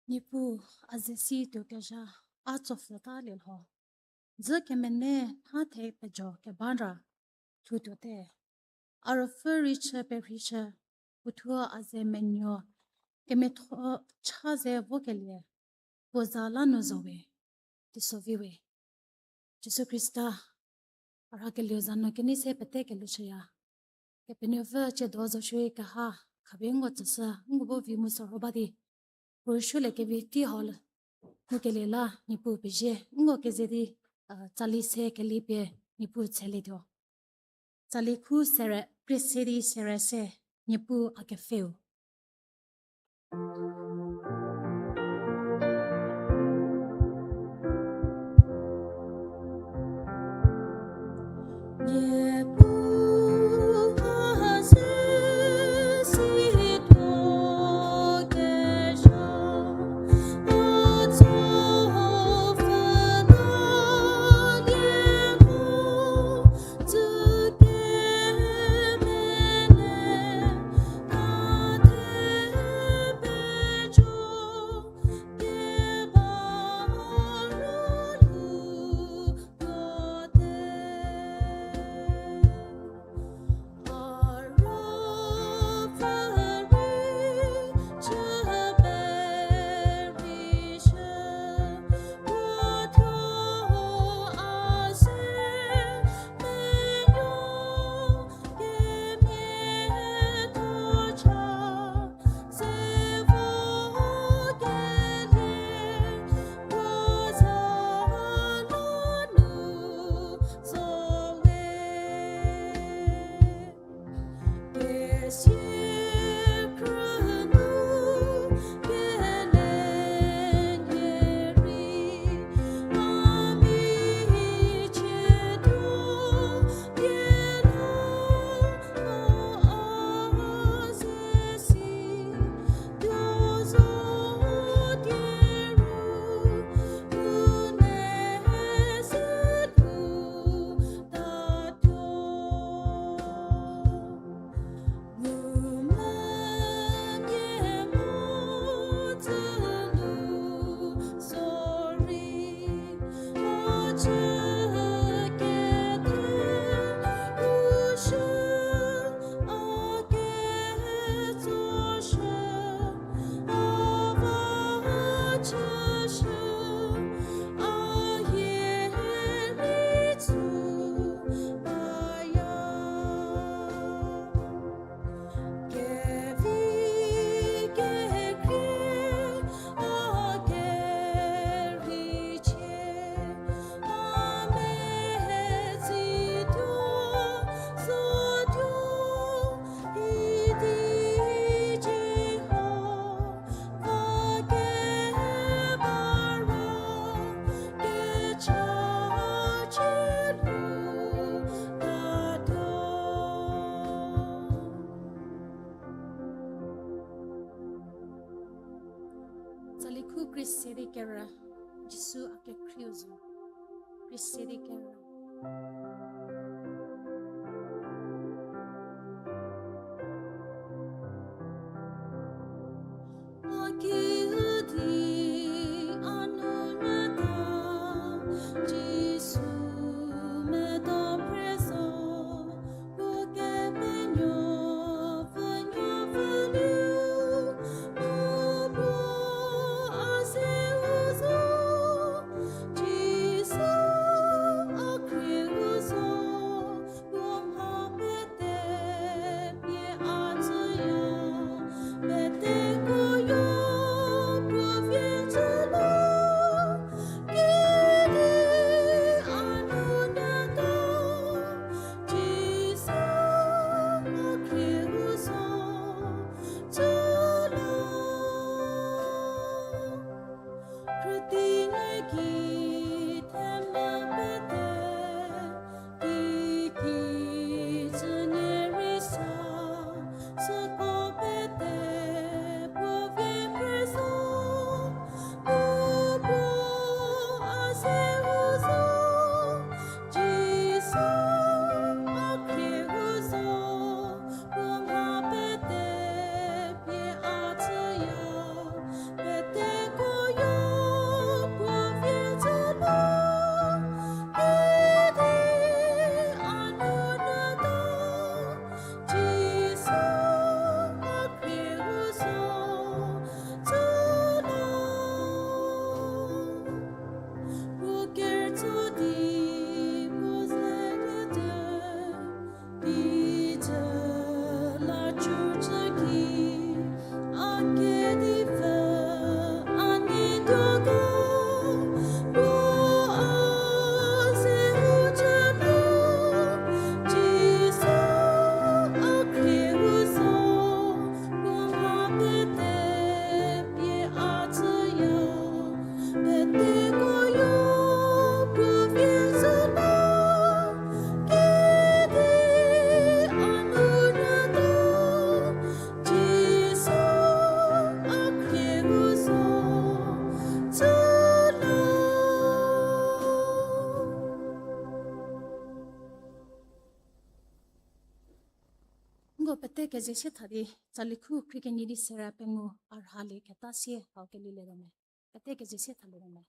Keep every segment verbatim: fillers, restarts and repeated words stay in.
Niepuu, a ze si tuokezha, a tsopfhütalie lho. Dzü kemene nha the pejo keba ra, thutuote. A ruopfü rei chü perhei chü, puothuo a ze menuo, kemetho cha ze vokelie, puo za la nu zo we, teiso vi we. Jisu Khrista, a rhakelieu za nu kenei se pete kelhou chüya. Kepenuopfü tsiedo zo shierei keha, khapie nko tsüshü, nko bu vi mu sorho ba di. Puo rüsuolie kevi tei hau le, ngukelie la, Niepuu pezie, nko keze di, a, tsali se kelie pie, Niepuu tshelietuo. Tsali khu sere, krie se di sere se, Niepuu a kepfheu. Khrista di kerü, Jisu a kekhrieu zo. Khrista di kerü. A ki di a nu nyü ta, Jisu medo phre zo, puo kepenuo pfhünuo pfhüliu, puo a seu zo, Jisu a khrieu zo, puo mha pete pie a tsüya, peteko yo puo vie tsü lo, kidi a nu nyü ta, Jisu a khrieu zo, tsü lo. Khrüti nie ki themvü pete, ki ki tsü nie rei sa, süko pete puo vie phre zo, puo puo a seu zo, Jisu a khrieu zo, puo mha pete pie a tsüya, peteko yo puo vie tsü lo, kidi a nu nyü ta, Jisu a khrieu zo, tsü lo. Puo kerütso di puo ze kete, di tsü la chu tsü ki, a kedi pfü a nie tuo ko, puo a se u tsü nu, Jisu a khrieu zo, puo mha pete pie a tsüya, peteko yo puo vie tsü lo, kidi a nu nyü ta, Jisu a khrieu zo, tsü lo. Nko pete keze sie tha di, tsali khu khrie kenie di sera pengou a rhalie keta sie hau kelilietuo me. Pete keze sie thalietuo me.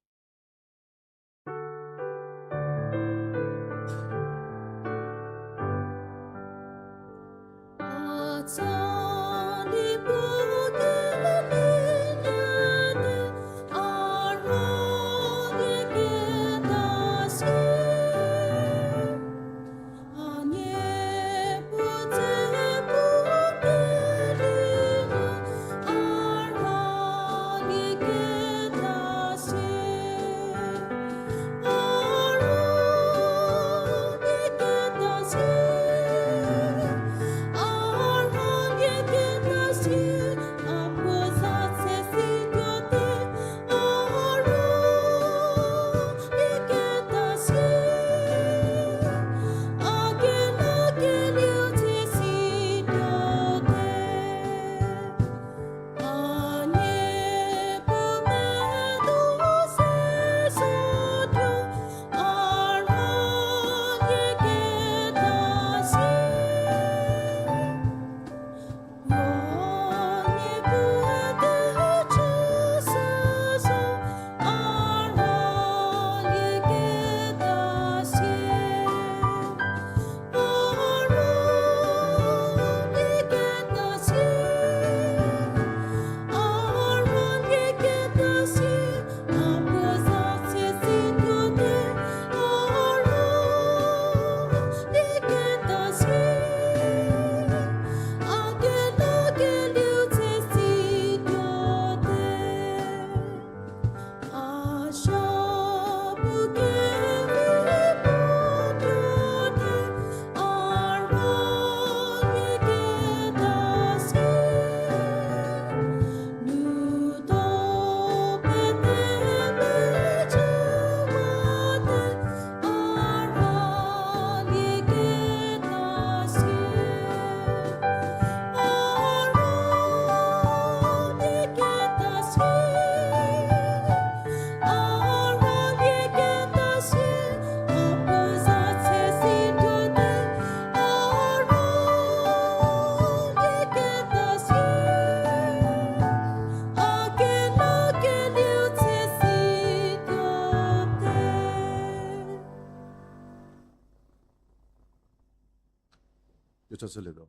Chashülietuo.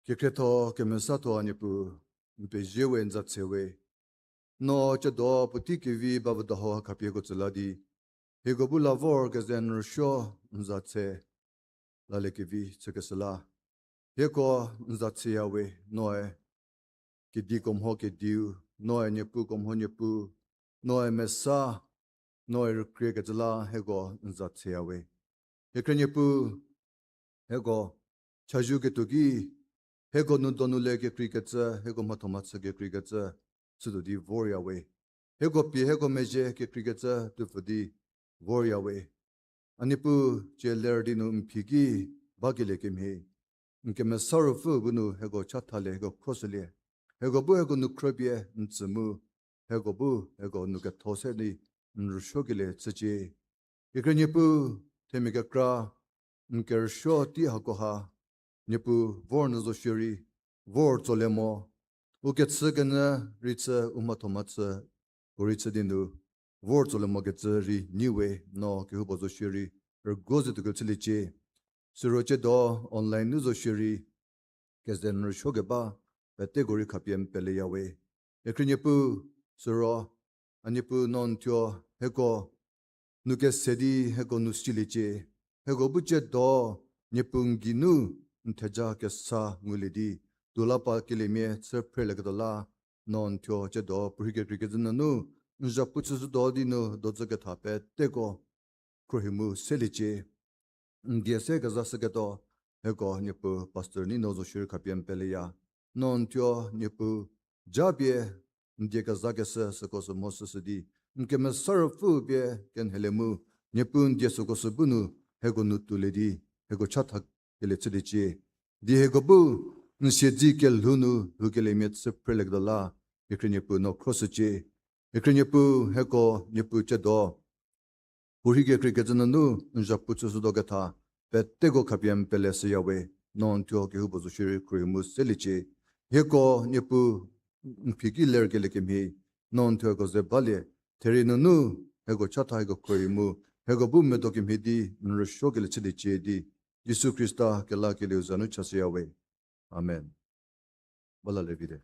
Kekhrietho kemesatho a Niepuu, n pezie we, n za tse we. No chüdo puotei kevi ba vüda ho khapie ko tsü la di, hieko bu la vor keze n rüsuo n za tse laliekevi chükeshü la. Hieko n za tseya we, noe kediko mho kediu, noe niepuko mho niepuu, noe mesa, noe rükrie kecü la hieko n za tseya we. Hie khrie Niepuu, hieko chazou ketuo ki, hieko nu donu le kekreikecü, hieko mhatho mhachü kekreikecü, chütuo di vorya we. Hieko pie hieko mezhie kekreikecü tuopfü di vorya we. A Niepuu, tsie ler di nu n phi ki bakelie kemhie, n kemesa ruopfü bu nu hieko chathalie, hieko khroshülie. Hieko bu hieko nu khropie n tsü mu, hieko bu hieko nu ketho se di n rüsuokelie chücie. Hie khrie Niepuu, themia kekra n kerüsuo tei hakoha, Niepuu, vor nyü zo shierei, vor tsolie mo, u kechükenyü rei chü, u mhatho mhachü ko rei chü di nu vor tsolie mokecü rei nyi we. No kehoupuo zo shierei rüguo ze tuokelie chüliecie. Siro chüdo online nu zo shierei, keze n rüsuokeba peteko rei khapie n peleya we. Hie khrie Niepuu, siro a Niepuu, no n thuo hieko nu kese di hieko nu siliecie. Hieko bu chüdo Niepuu n geinu n theja kesa ngulie di, tuo la pa keliemia chü phrelieketuo la, no n thuo chüdo puorhi kekreikecü nunu n zhapu chüshütuo di nu dodzü ketha peteko khruohi mu seliecie. N die se kezashüketuo hieko Niepuu, pastor Nino zo shierei khapie n peleya. No n thuo Niepuu, japie n die kezakeshü süko sü mhoshüshü di, n kemesa ruopfü pie kenhelie mu, Niepuu, n die süko sü bu nu hieko nu tuolie di hieko chathakelie chüliecie. Di hieko bu n siedze kelhou nu lhoukeliemia chü phrelieketuo la, hie khrie Niepuu, no khroshücie. Hie khrie Niepuu, hieko Niepuu chüdo puorhi kekreikecü nunu n zhapu chüshütuo ketha peteko khapie n pele shüya we. No n thuo kehoupuo zo shierei khruohi mu seliecie. Hieko Niepuu, n phi ki lerkelie kemhie, no n thuo hieko ze balie, therei nunu hieko chatha, hieko khruohi mu hieko bu medo kemhie di n rüsuokelie chüliecie di, Jisu Khrista kelakelieu za nu chashüya we. Amen. Bala levite.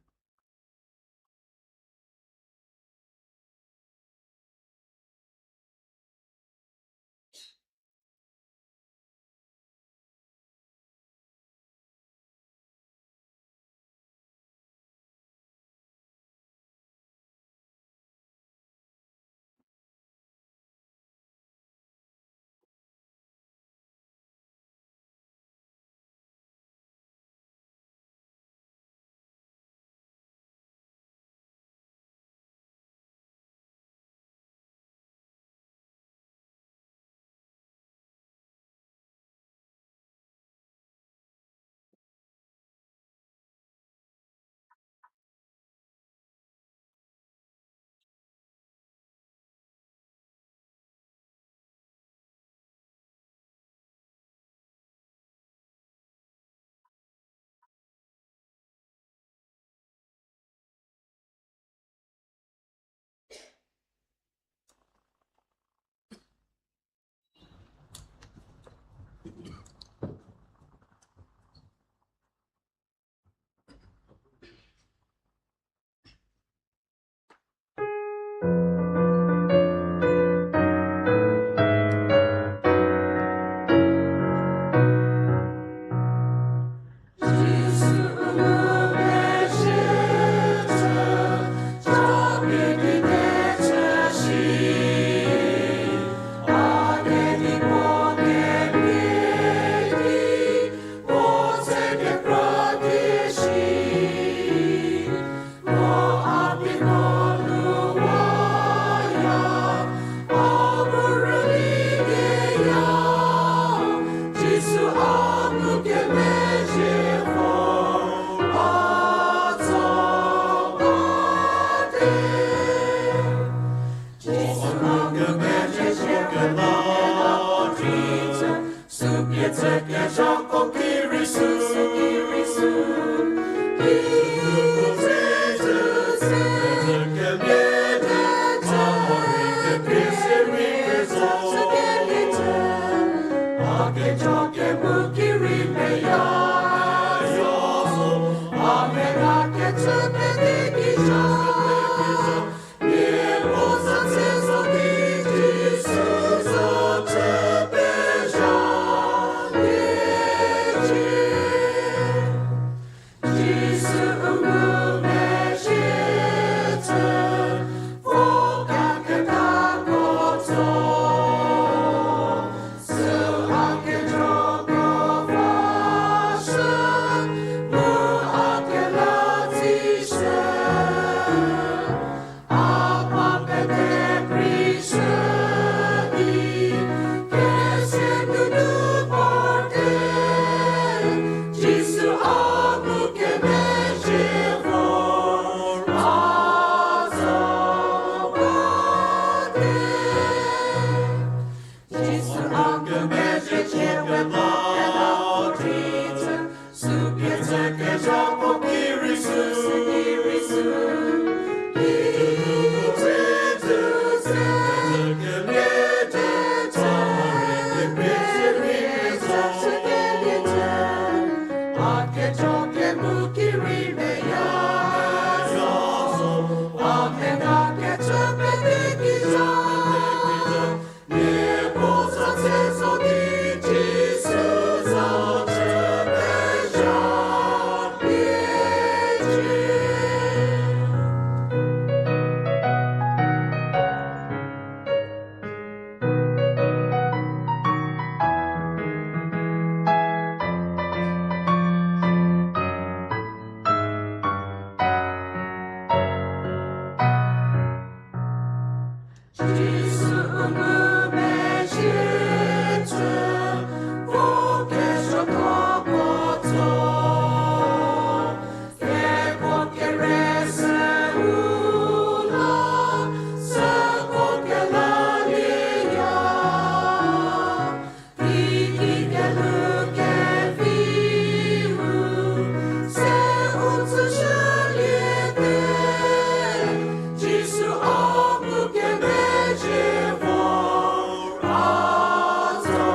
Jisu u ngumezhiecü, vo kesuo koko tso, keko kere se u la, süko kelalieya. Tiki kelhou keviu se u tsüshüliete, Jisu a pu kemezhie vo a tso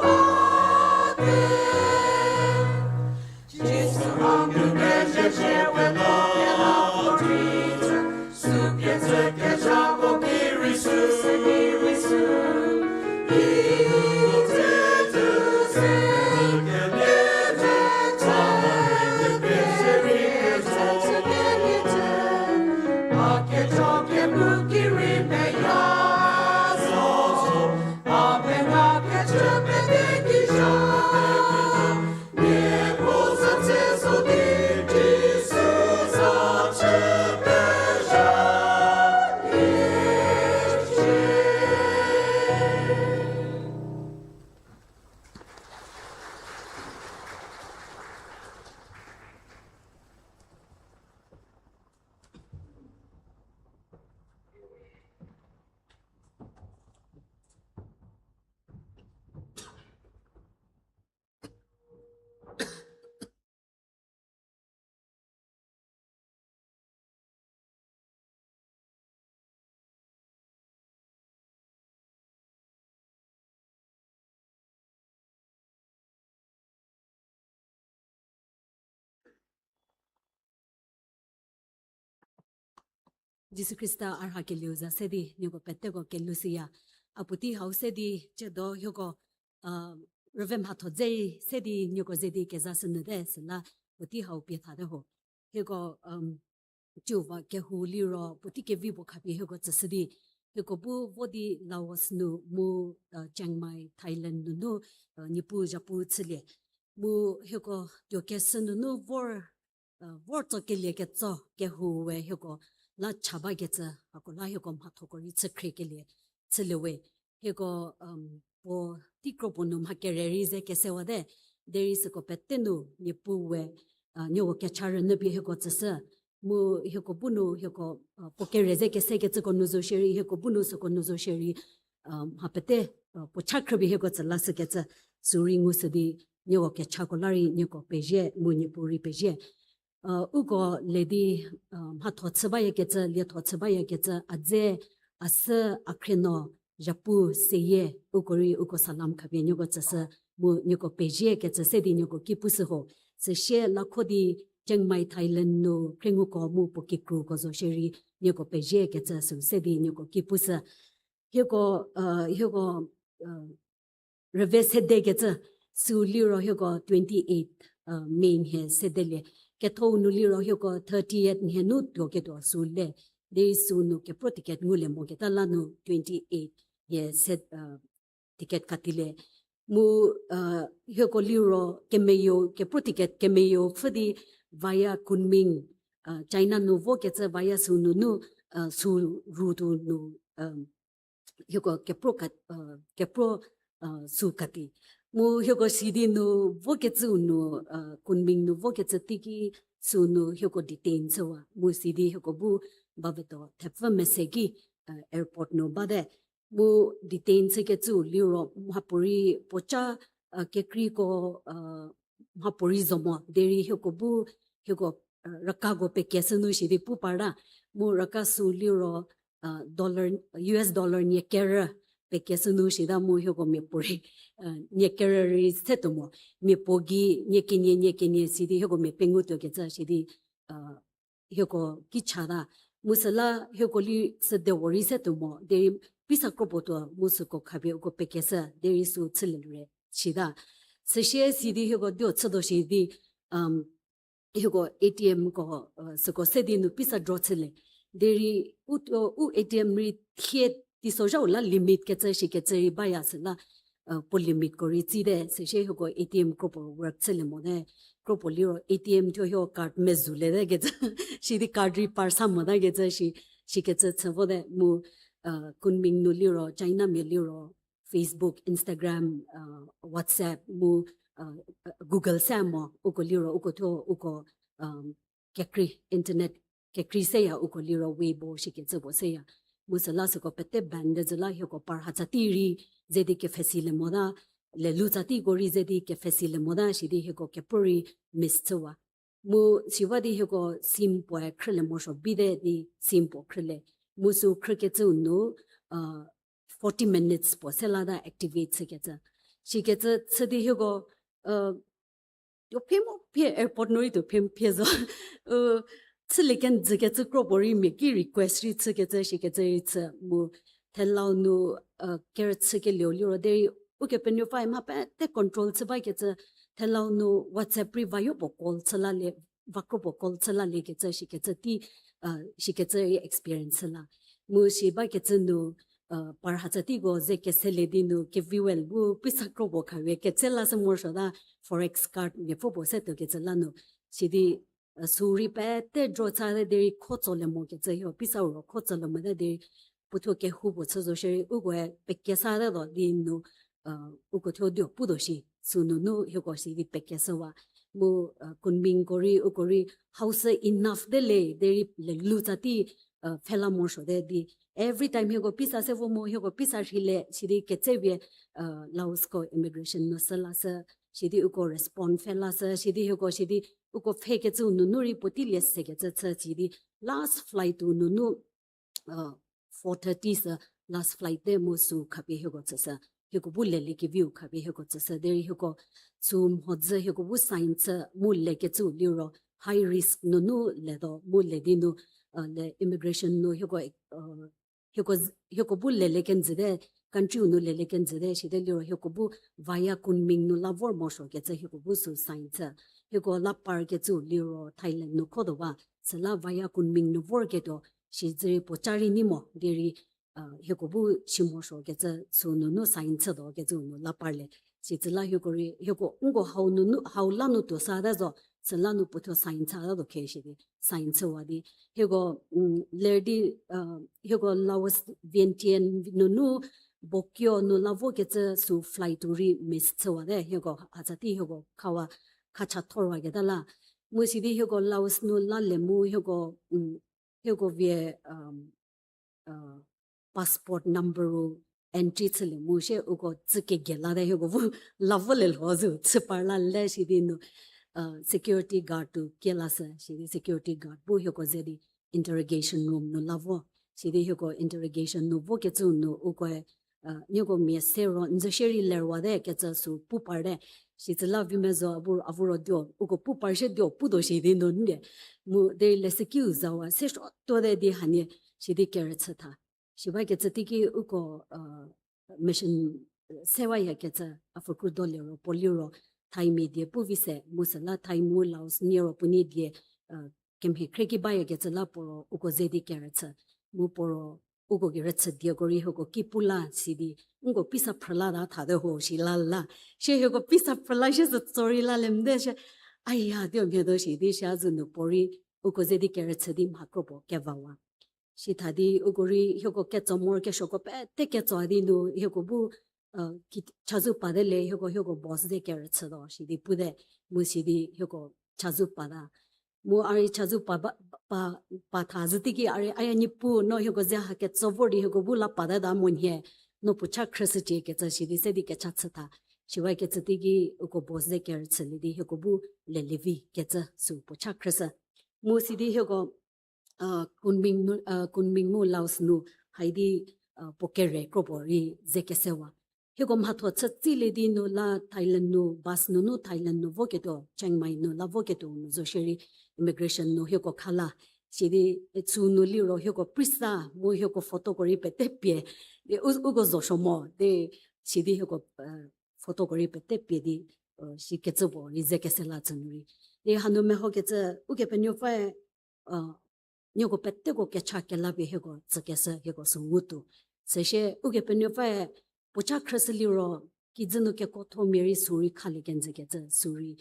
bate. Jisu a pu kemezhie vo a tso bate. Sükecü kezhako ki rei sü, ki rei sü, Jisu Khrista a rhakelieu za se di nieko peteko kelhou shüya. A puotei hau se di ciedo hieko, a, rüve mhatho dze rei se di nieko ze di kezashünyü te süla puotei hau pie thate ho. Hieko, um, ciuva kehou liro puotei kevi puo khapie hieko tsüshü di, hieko bu vo di Laos nu mu, uh, Chiang Mai, Thailand nunu, uh, Niepuu zhapu chülie. Mu hieko tuokeshü nunu vor, uh, vor tso kelie ketso kehou we hieko la cha bakecü, hako la hieko mhathoko rei chü khriekelie chülie we. Hieko, um, puo tei kro puo nu mha kere rei ze kesewate, derei süko pete nu Niepuu we, uh, nieko kecha rünyü pie hieko tsüshü. Mu hieko bu nu hieko, uh, puo kere ze kesekecüko nu zo shierei, hieko bu nu süko nu zo shierei, uh, mha pete, uh, puo cha khrüpie hieko tsü lashükecü, sü rei ngushü di nieko kechako la rei nieko pezie, mu Niepuu rei pezie. Uh, uko le di, uh, mhatho chü bayakecü, lietho chü bayakecü, a dze, a sü, a khrieno, zhapu, seyie, uko rei uko salam khapie nieko tsüshü, mu nieko peziekecü se di nieko ki pushü ho. Süsie lakho di Chiang Mai, Thailand nu khrienguko mu puo kikruko zo shierei nieko peziekecü sü se di nieko ki pushü. Hieko, uh, hieko, uh, rüve sedekecü, sü liro hieko twenty-eight, uh, May nhie sedelie. Kethou nu liro hieko thirtieth nhie nu tuoketuo sü le. Derei sü nu kepro ticket ngulie moketa la nu twenty-eight nhie se, uh, ticket katilie. Mu, uh, hieko liro kemeyo, kepro ticket kemeyo pfhü di via Kunming, uh, China nu vokecü via sü nunu, uh, sü route nu, um, hieko kepro ka, uh, kepro, uh, sü kati. Mu hieko sidi nu vokecüu nu, uh, Kunming nu vokecü teiki sü nu hieko detain chüwa. Mu sidi hieko bu baveto thepfü mese ki, uh, airport nu bate. Mu detain chükecüu liro mhapuorei puoca, uh, kekreiko, uh, mhapuorei zo mo. Derei hieko bu, hieko, uh, rükako pekeshü nu shidi pu parta. Mu rüka sü liro, uh, dollar, U S dollar nie kerü pekeshü nu shita mu hieko miapuorei, uh, nie kerü rei se tuo mo. Miapuo gei nie kenie, nie kenie sidi hieko mia pengutuokecü shidi, uh, hieko ki chata. Mu süla hieko li südewo rei se tuo mo. Derei pisa kropuo tuo mu süko khapie uko pekeshü. Derei sü chülie lure shita. Süsie sidi hieko dio chütuo shidi, um, hieko A T M ko, uh, süko se di nu pisa draw chülie. Derei u, u A T M rei thie teisozhau la limit kecü shikecü rei baya süla, uh, puo limitko rei tsite, süsie hieko A T M kropuo work chülie mote, kropuo liro A T M thuo hieko card mezhüliete kecü, sidi card rei par sa motakecü shi, shikecü chü vote mu, Kunming nu liro, China mia liro, Facebook, Instagram, WhatsApp mu Google se mo, uko liro, uko thuo, uko kekrei, internet kekrei seya, uko liro Weibo shikecü puo seya. Mu süla süko pete ban de zü la hieko par hatsa tei rei ze di kepfhesi le mota, lelou tsa teiko rei ze di kepfhesi le mota, sidi hieko kepu rei miss chüwa. Mu siwa di hieko sim puoe khrülie morosuo bite di sim puo khrülie. Mu sü khrükecüu nu forty minutes puo se lata activate chükecü. Shikecü chü di hieko tuo phie mo phie airport nu rei tuo phie mo phie zo. Chülie kenjükecü kro puo rei mia ki request rei chükecü, shikecü rei chü mu thelau nu kerüchükelieu liro derei Ukepenuopfü mha pete control chü bakecü, thelau nu WhatsApp rei vayo puo call chü lalie, va kro puo call chü laliekecü, shikecü tei, shikecü rei experience chü la. Mu si bakecü nu par hatsa teiko ze keselie di nu kevi wel bu pisa kro puo khawe ketse lashü morosuota forex card miapfü puo se tuokecü la nu. Sidi sü rei pete draw chate derei kho tsolie mokecü hio, pisa ro kho tsolie mote derei puothuo kehou puo chü zo shierei ukoe pekesate tuo di nu uko thuo dio putuo shi, sünunu hieko sidi pekeshüwa. Mu Kunmingko rei uko rei hau sü enough te le derei lelou tsa tei pfhela morosuote di every time hieko pisa se vo mu hieko pisa rheile sidi ketsevie Laosko immigration nu sü lashü, sidi uko respond pfhe lashü, sidi hieko sidi uko pfhekecüu nunu rei puotei lie sekecü chü sidi last flight-u nunu four thirty sü last flight te mu sü khapie hieko tsüshü, hieko bu leliekeviu khapie hieko tsüshü derei hieko sü mhodzü hieko bu sign chü mu lekecüu liro high risk nunu letuo mu le di nu le immigration nu hieko hieko hieko bu lelie kenjüte, country-u nu lelie kenjüte site liro hieko bu via Kunming nu la vor morosuokecü hieko bu sü sign chü. Hieko la parkecüu liro Thailand nu khotuo ba, süla via Kunming nu vorketuo, sizürei puo ca rei nei mo derei hieko bu si morosuokecü sünunu sign chütuokecüu nu la parlie. Sizü la hieko rei hieko nko hau nunu hau la nu tuo sata zo, süla nu puothuo sign chütatuo khe sidi sign chüwa di hieko ler di hieko Laos, Vientiane nunu Bokeo nu la vokecü sü flight-u rei miss chüwate, hieko hatsa tei hieko khawa khacha thorwaketa la. Mu sidi hieko Laos nu la le mu hieko hieko vie passport number-u entry chülie mu sie uko tsü kegei late hieko bu la volie lho zü chü par la le sidi nu security guard-u kie lashü, sidi security guard bu hieko ze di interrogation room nu la vo. Sidi hieko interrogation nu vokecüu nu ukoe nieko mia se ro n zü shierei lerwate kecü sü pu parte. Sizü la vi mezo avu, avu ro dio uko pu par shie dio putuo sidi nu ndie. Mu derei leshükiu zawa se suotuote di hanie sidi kerüchü tha. Si bakecü teiki uko mission sewayakecü a fokru do liro puo liro Thaimia die pu vi se mu süla Thai mu Laos nie ro puonie die kemhie khrieki bayakecü la puo ro uko ze di kerüchü. Mu puo ro uko kerüchü dieko rei hieko ki pu la sidi nko pisa phrü lata thate ho si la la. Sie hieko pisa phrü la sie sü tsorei la le mte sie, aya dio mhie do sidi sia zü nu puo rei uko ze di kerüchü di mha kro puo kevawa. Sitha di uko rei hieko ketso morokesuoko pete ketso di nu hieko bu chazou pate le hieko hieko boss ze kerüchütuo sidi pute, mu sidi hieko chazou pata. Mu a rei chazou pa, pa, pa, pa tha zü teiki a rei aya Niepuu no hieko ze ha ketso vor di hieko bu la patata monhie, no puo cha khrüshücie kecü sidi se di kecha chü tha. Si bakecü teiki uko boss ze kerüchülie di hieko bu lelie vi kecü sü puo cha khrüshü. Mu sidi hieko Kunming nu, Kunming mu Laos nu hai di puo kere kro puo rei ze kesewa. Hieko mhatho chü tsilie di nu la Thailand nu, bus nunu Thailand nu voketuo, Chiang Mai nu la voketuo nu zo shierei immigration nu hieko kha la. Sidi chü nu liro hieko prisa mu hieko photo-ko rei pete pie, di u, uko zo suo mo di sidi hieko photo-ko rei pete pie di sikecü puo rei ze kese la tsü nu rei. Di hanu mehokecü Ukepenuopfüe nieko peteko kecha kela pie hieko tsükeshü hieko sü ngutuo. Süsie Ukepenuopfüe puo cha khrüshü liro, kijü nu kekothomia rei sü rei khalie kenjükecü sü rei,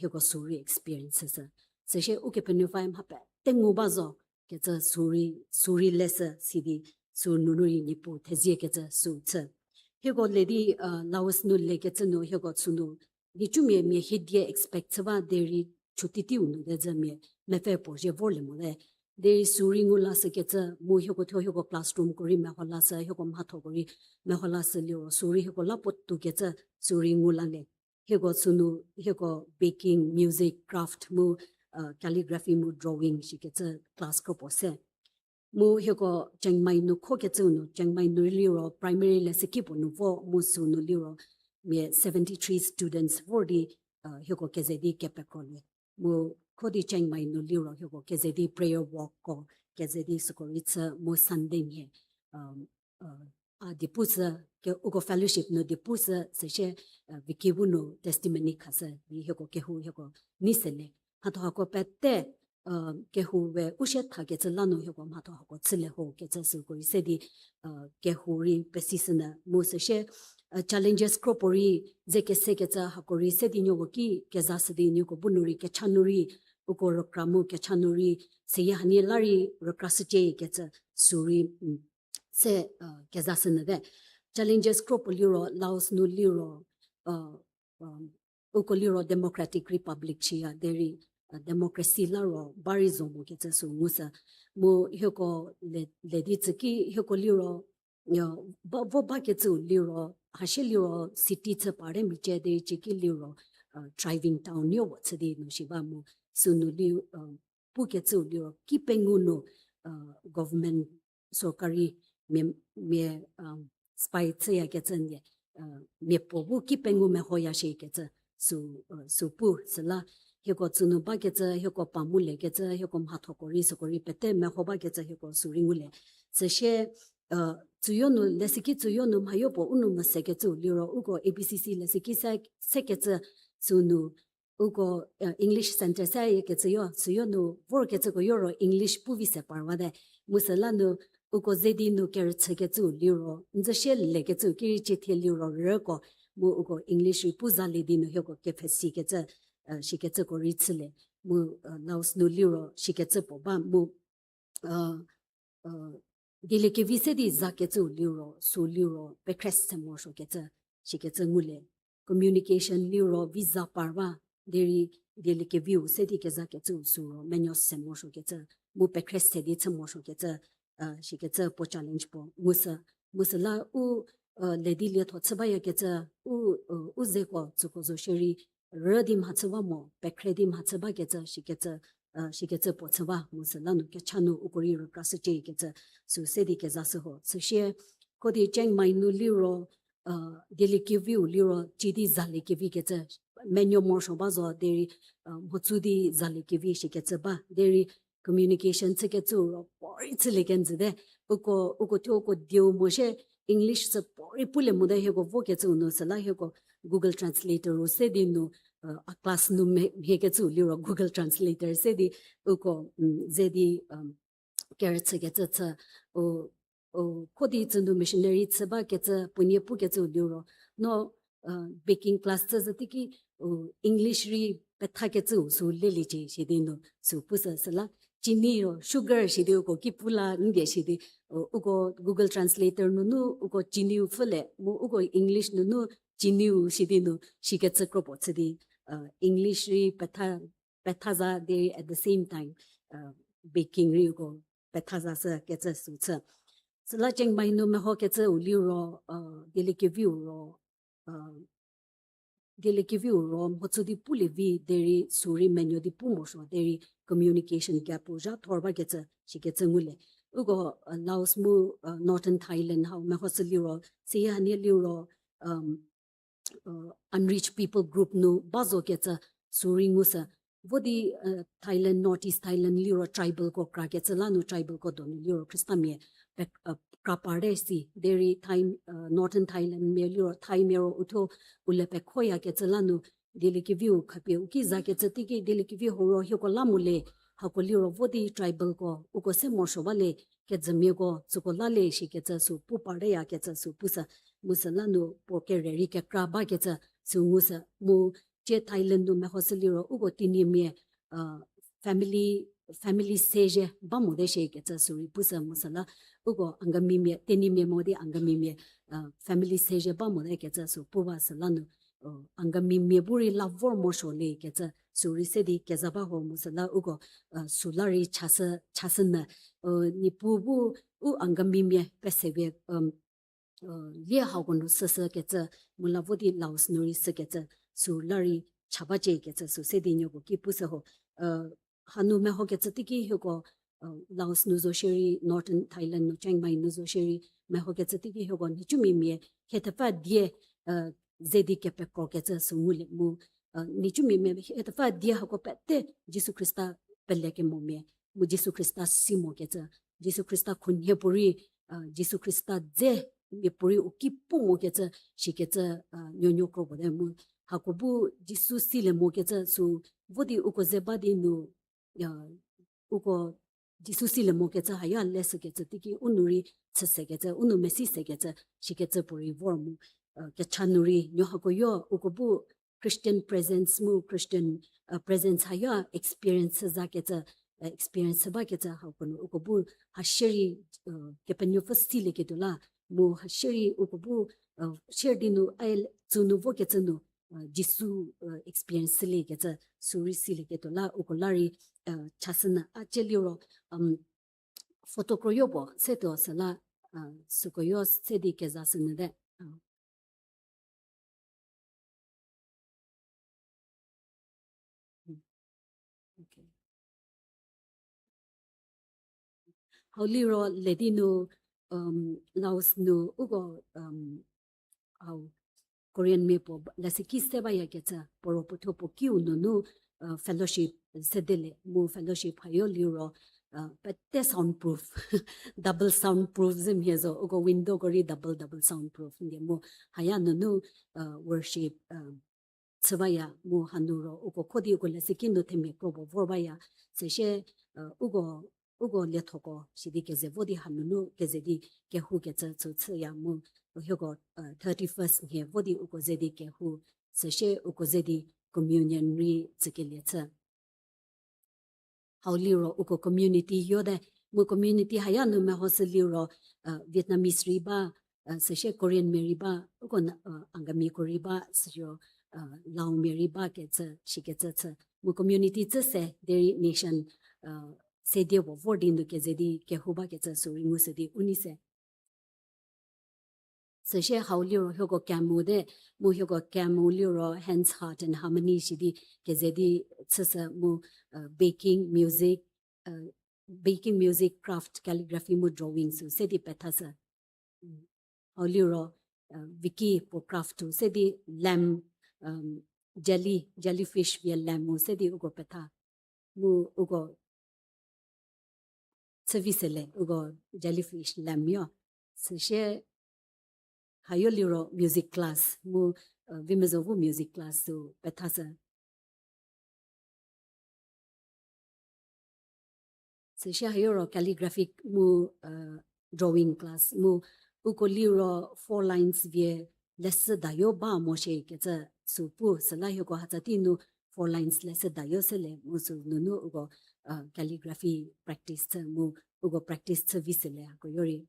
hieko sü rei experience shü. Süsie Ukepenuopfüe mha pete ngu ba zo kecü sü rei, sü rei leshü sidi sü nunu rei Niepuu thezie kecü sü chü. Hieko le di, uh, Laos nu le kecü nu hieko sünu, di chumia mia hie die expect chü ba derei chütitieu nu de zü mia mepfü puo zhie vor le mo le. Derei sü rei ngu la sü kecü mu hieko thuo hieko classroom ko rei meho la sü, hieko mhathoko rei meho la sü liro, sü rei hieko la puo tu kecü sü rei ngu la le. Hieko sünu, hieko baking, music, craft mu, uh, calligraphy mu drawing shi kecü class kropuo se. Mu hieko Chiang Mai nu kho kecüu nu, Chiang Mai nu liro primary leshüki puo nu vo mu sünu liro mia seventy three students vor di, uh, hieko keze di kepekro le. Mu kho di Chiang Mai nu liro hieko keze di prayer walk ko, keze di süko rei chü mu Sunday nhie, um, uh, a di pu sü, ke uko fellowship nu di pu sü, süsie, uh, Vicky bu nu testimony khashü di hieko kehou hieko nei se le. Mhatho hako pete, uh, kehou we u sie tha kecü la nu hieko mhatho hako chü le ho kecü süko rei se di, uh, kehou rei pesishünyü mu süsie, uh, challenges kropuo rei ze kese kecü hako rei se di nieko ki keza shü di nieko bu nu rei kecha nu rei uko rükra mu kecha nu rei seyie hanie la rei rükra shücie kecü sü rei, mm, se, uh, keza shünyü te. Challenges kropuo liro, Laos nu liro, uh, um, uko liro Democratic Republic chiya derei, uh, democracy la ro ba rei zo mo kecü sü ngu sü. Mu hieko le, le di tsü ki hieko liro, uh, ba, vo ba kecüu liro, hasie liro city chü parte michie derei ciki liro, uh, thriving town nuo chü di nu shi ba mu sünu li, uh, pu kecüu liro ki pengou nu, uh, government sorkari mia, mia, um, spy chüyakecü nie, uh, mia puo bu ki pengou mehoya shi kecü sü, uh, sü pu süla hieko sünu ba kecü, hieko pa mu le kecü, hieko mhathoko rei süko rei pete meho ba kecü hieko sü rei ngu le. Süsie, uh, tsüyo nu, leshüki tsüyo nu mhayo puo u nu mese kecüu liro, uko A B C C leshüki se, se kecü sünu, uko, uh, English center se ye kecüyo, süyo nu vor kecüko yoro English pu vi se parwa te. Mu süla nu, uko ze di nu kerüchü kecüu liro, n zü sie le kecüu ki rei cie thie liro rüko, mu uko English rei pu za le di nu hieko kepfhesi kecü, uh, shi kecüko rei chü le. Mu, uh, Laos nu liro shi kecü puo ba, mu, uh, uh, dieliekevi se di za kecüu liro, sü liro, pekhre se morosuo kecü, shi kecü ngu le. Communication liro, vi za parwa, derei dieliekeviu se di keza kecüu sü ro, menuo se morosuo kecü, mu pekhre se di chü morosuo kecü, uh, shi kecü puo challenge puo, mu sü, mu süla u, uh, le di lietho chü bayakecü, u, uh, u zeko, tsüko zo shierei, rü di mhachü ba mo, pekhre di mhachü ba kecü, shi kecü, uh, shi kecü puo chü ba, mu süla nu kecha nu uko rei rükra shücie kecü, sü se di keza shü ho. Süsie, kho di Chiang Mai nu liro, uh, dieliekeviu liro, ci di zaliekevi kecü, menuo morosuo ba zo, derei, uh, mhodzü di zaliekevi shi kecü ba, derei, communication chü kecüu ro puorei chülie kenjü te. Uko, uko thuo uko dieu mo shie English sü puorei pulie mote hieko vo kecüu nu süla hieko Google Translator u se di nu, uh, a class nu mhie, mhie kecüu liro Google Translator se di uko, um, ze di, um, kerüchü kecü chü, u, u, kho di tsü nu missionary chü ba kecü, puonie pu kecüu liro, no, uh, baking class chü zü teiki, u, English rei petha kecüu sü leliecie shi di nu, sü pu sü süla, ciniu, sugar shi di uko ki pu la ndie shi di, u, uko Google Translator nunu, uko ciniu pfhü le, mu uko English nunu, ciniu shi di nu, shi kecü kropuo chü di, uh, English rei petha, petha za di at the same time, uh, baking rei uko petha za sü kecü sü chü. Süla Chiang Mai nu meho kecüu liro, uh, dieliekeviu ro, uh, dieliekeviu ro mhodzü di pulie vi derei sü rei menuo di pu morosuo derei communication gap u zha thor ba kecü shi kecü ngu le. Uko, uh, Laos mu, uh, Northern Thailand hau meho sü liro, seyie hanie liro, um, uh, unreached people group nu ba zo kecü sü rei ngu sü. Vo di, uh, Thailand, North East Thailand liro tribalko kra kecü la nu tribalko donu liro Khristamia pe, uh, kra parte si. Derei Thai, uh, Northern Thailand mia liro Thaimia ro u thuo u le pekhoya kecü la nu dieliekeviu khapie u ki za kecü teiki dieliekevi hau ro hieko la mo le, hako liro vo di tribalko uko se morosuo ba le, kejümiako tsüko la le shi kecü sü pu parteya kecü sü pu sü, mu süla nu puo kere rei kekra ba kecü sü ngu sü, mu tie Thailand nu meho sü liro uko Tenyimia, uh, family family sezhie ba mote shie kecü sü rei pu sü mu süla, uko Angamimia, Tenyimia mo di Angamimia, family sezhie ba mote kecü sü pu ba süla nu, Angamimia bu rei la vor morosuo le kecü sü rei se di keza ba ho mu süla uko, süla rei chasü, chasü nyü, Niepuu bu u Angamimia pesevie, lie hako nu süsü kecü, mu la vo di Laos nu rei sü kecü, süla rei cha bacie kecü sü se di nieko ki pu sü ho. Hanu meho kecü teiki hieko, Laos nu zo shierei, Northern Thailand nu Chiang Mai nu zo shierei, meho kecü teiki hieko nhicumimia hie thepfü die ze di kepekro kecü sü ngulie mu, nhicumimia hie thepfü die hako pete Jisu Khrista pelekemomia, mu Jisu Khrista si mo kecü, Jisu Khrista khunhie puorei, Jisu Khrista dze mia puorei u ki pu mo kecü, shikecü, nuonuo kro puo te mu, hako bu Jisu silie mo kecü sü vo di uko ze ba di nu, uko Jisu silie mo kecü haya leshü kecü teiki u nu rei chü se kecü, u nu mesi se kecü, shikecü puorei vor mu, kecha nu rei nuo hako yo uko bu Christian presence mu Christian presence haya experience za kecü, experience ba kecü hako nu uko bu ha shierei, Kepenuopfü silieketuo la, mu ha shierei uko bu, shierei di nu a tsü nu vo kecü nu, Jisu experience silie kecü sü rei silieketuo la uko la rei, chasü nyü a cie liro, photo kro yo puo se tuo süla, süko yo se di keza sü nyü te. Hau liro ledi nu, Laos nu uko, hau Korean mia puo leshüki se bayakecü puo ro puothuo puo kiu nunu, fellowship sedele mu fellowship hayo liro, pete soundproof, double soundproof zü mhie zo, uko windowko rei double double soundproof ndie mu haya nunu, worship chü baya mu hanu ro uko kho di uko leshüki nu themia kro puo vor baya, süsie, uko, uko liethoko sidi keze vo di hanunu keze di kehou kecü chü chüya mu, hieko, thirty-first nhie vo di uko ze di kehou, süsie uko ze di communion rei tsükelie chü. Hau liro uko community yo te, mu community haya nu mehoshü liro, Vietnamese rei ba, süsie Korean mia rei ba, uko Angamiko rei ba, süsiro, Laomia rei ba kecü, shikecü chü. Mu community chü se, derei nation, se die puo vor di nu keze di kehou bakecü sü rei ngushü di u nei se. Süsie hau liro hieko camp-u te, mu hieko camp-u liro Hands, Heart and Harmony shi di keze di chüshü mu, baking, music, baking, music, craft, calligraphy mu drawing sü se di pethashü. Hau liro, Vicky puo craft-u se di lamp, jelly, jellyfish vie lamp-u se di uko petha. Mu uko chü vi sele, uko jellyfish lamp yo. Süsie hayo liro music class mu, vi mezo vo music class sü pethashü. Süsie hayo ro calligraphic mu, drawing class mu uko liro four lines vie leshü dayo ba mo shie kecü sü pu süla hieko hatsa tei nu four lines leshü dayo sele mu sü nunu uko, calligraphy practice chü mu uko practice chü vi sele hako yo rei.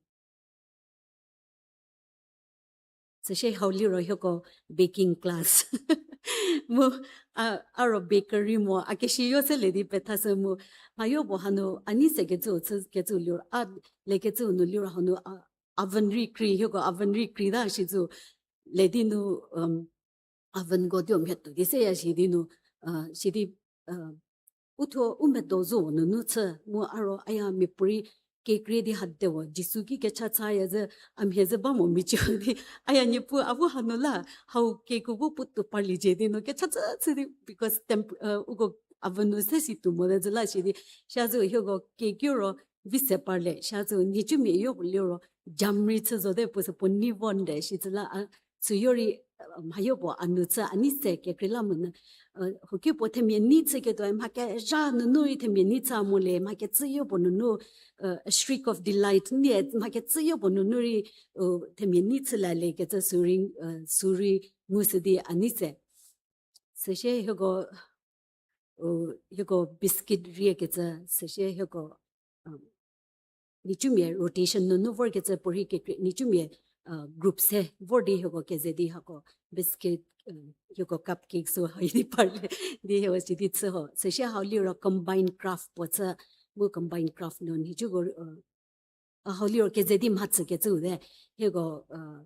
Süsie hau liro hieko baking class. Mu, a ro bakery mo, a keshi yo sele di pethashü mu. Mhayo puo hanu a nei se kecü, chü kecü liro, a le kecü nu liro hanu, oven rei krei, hieko oven rei krei ta shi cü. Le di nu, oven ko di u mhie tuo di seya shi di nu, shi di, u thuo u mhie do zo nunu chü mu a ro aya mia puorei cake rei di ha de wo Jisu ki kecha chaya zü a mhie zü ba mo michie di aya Niepuu a bu hanu la hau cake-u bu puotou parliecie di nu kecha chü chü di because uko oven nu se si tuo mo de zü la shi di sha zü hieko cake yo ro vi se parlie sha zü nhicumia yo puo liro jam rei chü zo de puo sü puo nei vo nde shi zü la a süyo rei, mhayo puo a nu chü a nei se kekrei la monyü, hoki puo themia nei chüketuo mha kezha nunu rei themia nei chü mo le mha kecü yo puo nunu, a shriek of delight nie mha kecü yo puo nunu rei, themia nei chü la le kecü sü rei, sü rei ngushü di a nei se. Süsie hieko u, hieko biscuit riekecü, süsie hieko, um, nhicumia rotation nunu vorkecü puorei kekrie, nhicumia, uh, group se vor di hieko keze di hako biscuit, uh, hieko cupcake sü hau di parle, di hieko sidi chü ho. Süsie hau liro combined craft puo chü, mu combined craft nu nhicuko, uh, a hau liro keze di mhatsükecüu te, hieko, uh,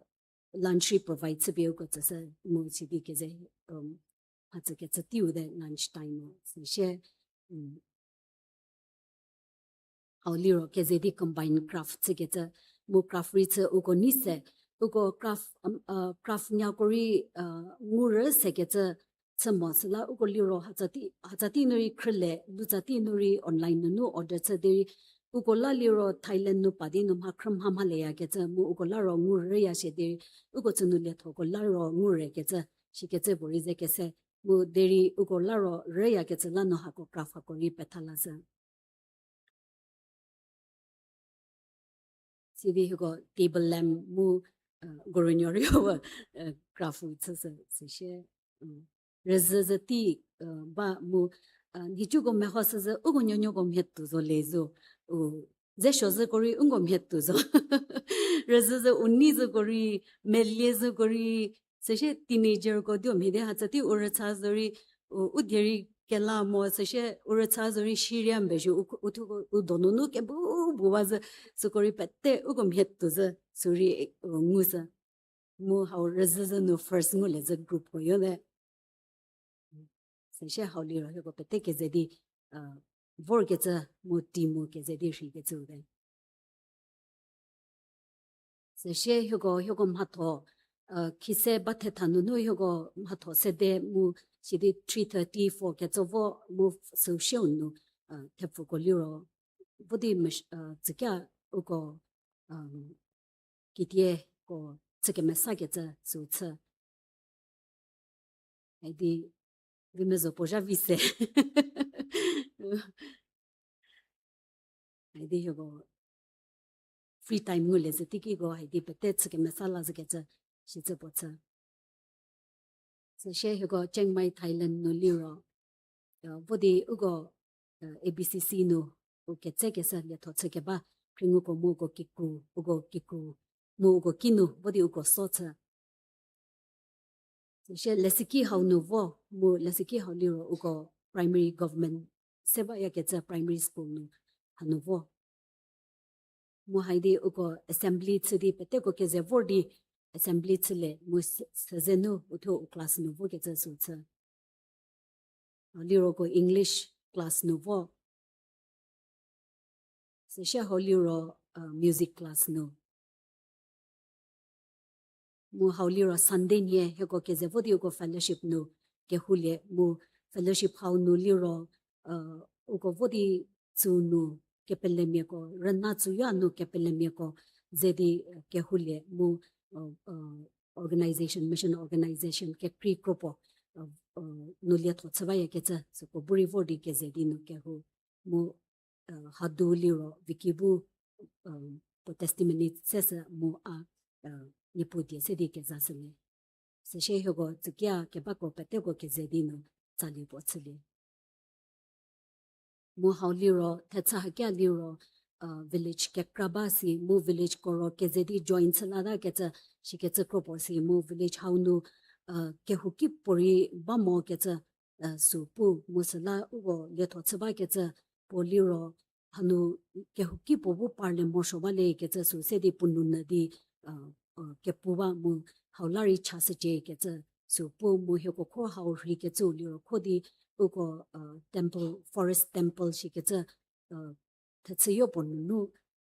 lunch rei provide chüpie uko tsüshü mu sidi keze, um, mhatsükecü teiu te lunch time-u. Süsie, um, hau liro keze di combined craft chükecü, mu craft rei chü uko nei se, uko craft, um, uh, craft nyako rei, uh, ngurü sekecü chü mo süla uko liro hatsa tei, hatsa tei nu rei khrüle, lutsa tei nu rei online nunu order chü derei, uko la liro Thailand nu pa di nu mha khrü mha mhaleyakecü, mu uko la ro ngurüya shie derei, uko chü nu liethoko la ro ngurekecü, shikecü puorei ze kese, mu derei uko la ro rüyakecü la nu hako craft hako rei petha lashü. Sidi hieko table lamp mu, uh, goronyo rei, uh, craft-u chüshü, süsie, um, rüzhü zhü tei, uh, ba mu, uh, nhicuko meho süzhü uko nuonuoko mhie tuo zo le zo, u, ze suo zhüko rei uko mhie tuo zo. Rüzhü zhü u nei zhüko rei, melie zhüko rei, süsie teenagerko dio mhie di hatsa tei u rütsa zo rei, u, u die rei kela mo süsie u rütsa zo rei shiria mbe zhü u, u thuko u donunu kebu bu ba zhü, süko rei pete uko mhie tuo zhü, sü rei, u, ngushü. Mu hau rüzhü zhü nu first ngulie zhü groupko yo te. Süsie hau liro hieko pete keze di, uh, vorkecü mu team-u keze di rheikecüu te. Süsie hieko, hieko mhatho, uh, khise ba thetha nunu hieko mhatho sede mu sidi three thirty, four ketso vo mu süu sieu nu, uh, thepfuko liro vo di mesh-, uh, tsükia uko, um, kitieko chü kemesakecü süu chü. Haidi, vi mezo puo zha vi se. Haidi hieko free time ngulie zhü teikiko haidi pete chü kemesa la zhükecü, sicü puo chü. Süsie hieko Chiang Mai, Thailand nu liro, uh, vo di uko, uh, A B C C nu u ketsekeshü lietho chü keba, khrienguko mu uko kikru, uko kikru, mu uko kinu vo di uko so chü. Süsie Lesiki hau nu vo, mu Lesiki hau liro uko primary government se bayakecü primary school nu hanu vo. Mu haidi uko assembly chü di peteko keze vor di assembly chülie mu se-, sezenu uthuo u class nu vokecü süu chü. Liroko English class nu vo. Süsie hau liro, uh, music class nu. Mu hau liro Sunday nhie hieko keze vo di uko fellowship nu kehoulie mu fellowship hau nu liro, uh, uko vo di tsü nu kepelemiako, rüna tsüya nu kepelemiako ze di, uh, kehoulie mu, uh, uh, organization, mission organization kekrei kropuo, uh, uh, nu lietho chü bayakecü süko bu rei vor di keze di nu kehou. Mu, uh, hadu liro Vicky bu, uh, puo testimony seshü mu a, uh, Niepuu die se di kezashülie. Süsie hieko tsükia kebako peteko keze di nu tsalie puo chülie. Mu hau liro, thechü hakia liro, uh, village kekra ba si, mu villageko ro keze di join chü latakecü, shikecü kropuo si, mu village hau nu, uh, kehouki puorei ba mokecü, uh, süu pu, mu süla uko lietho chü bakecü puo liro, hanu kehouki puo bu parle morosuo balekecü süu se di puo nounyü di, uh, uh, kepu ba mu hau la rei chashüciekecü süu pu mu hieko kho hau rheikecüu liro kho di uko, uh, temple, forest temple shikecü, uh, thechüyo puo nunu,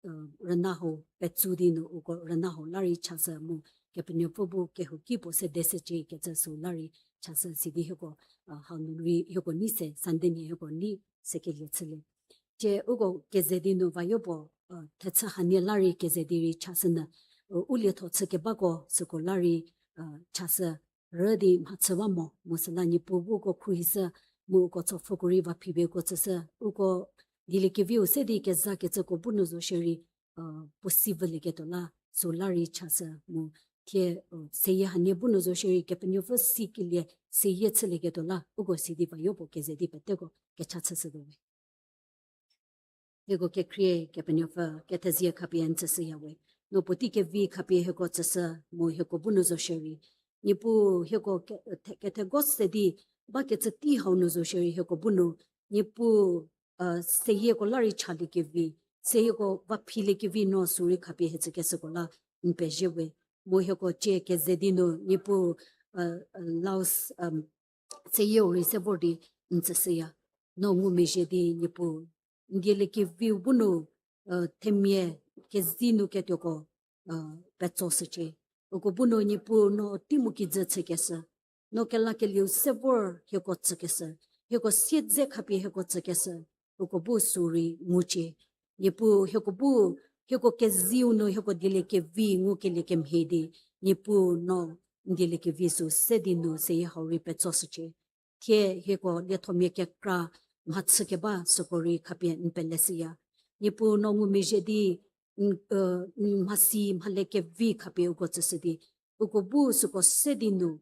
uh, rüna hau petsu di nu uko rüna hau la rei chashü mu Kepenuopfü bu kehouki puo sedeshüciekecü süu la rei chashü sidi hieko, uh, hau nu rei hieko nei se Sunday nhie hieko nei sekelie chülie. Tie uko keze di nu vayo puo, uh, thechü hanie la rei keze di rei chashünyü, uh, u lietho chü kebako süko la rei, uh, chashü rü di mhachü ba mo, mu süla Niepuu bu uko khruohishü, mu uko tsopfhüko rei va phipie uko tsüshü, uko dieliekeviu se di kezakecüko bu nu zo shierei, uh, puo si vülieketuo la, süu la rei chashü mu, Thie, seyie hanie bu nu zo shierei Kepenuopfü sikelie seyie chülieketuo la, uko sidi va yopuo keze di peteko kecha chüshütuo we. Hieko kekhrie Kepenuopfü kethezie khapie n tsüshüya we. No puotei kevi khapie hieko tsüshü mu hieko bu nu zo shierei. Niepuu hieko ke-, the-, kethego se di bakecü tei hau nu zo shierei hieko bu nu. Niepuu, seyieko la rei chaliekevi, seyieko va philiekevi no sürei khapie hie tsükeshüko la n pezie we. Mu hieko cie keze di nu Niepuu, laus, seyieu rei se vor di n tsüshüya. No ngumezhie di Niepuu, n dieliekeviu bu nu, themia kezi nu ketuoko petsoshücie. Uko bu nu Niepuu no tei mu kijü chükeshü, no kelakelieu se vor hieko tsükeshü, hieko siedze khapie hieko tsükeshü, uko bu sürei ngucie. Niepuu hieko bu, hieko keziu nu hieko dieliekevi ngukelie kemhie di, Niepuu no n dieliekevi sü se di nu seyie hau rei petsoshücie. Thie hieko liethomia kekra mhachü keba süko rei khapie n peleshüya. Niepuu no ngumezhie di, n mhasi mhale kevi khapie uko tsüshü di, uko bu süko se di nu,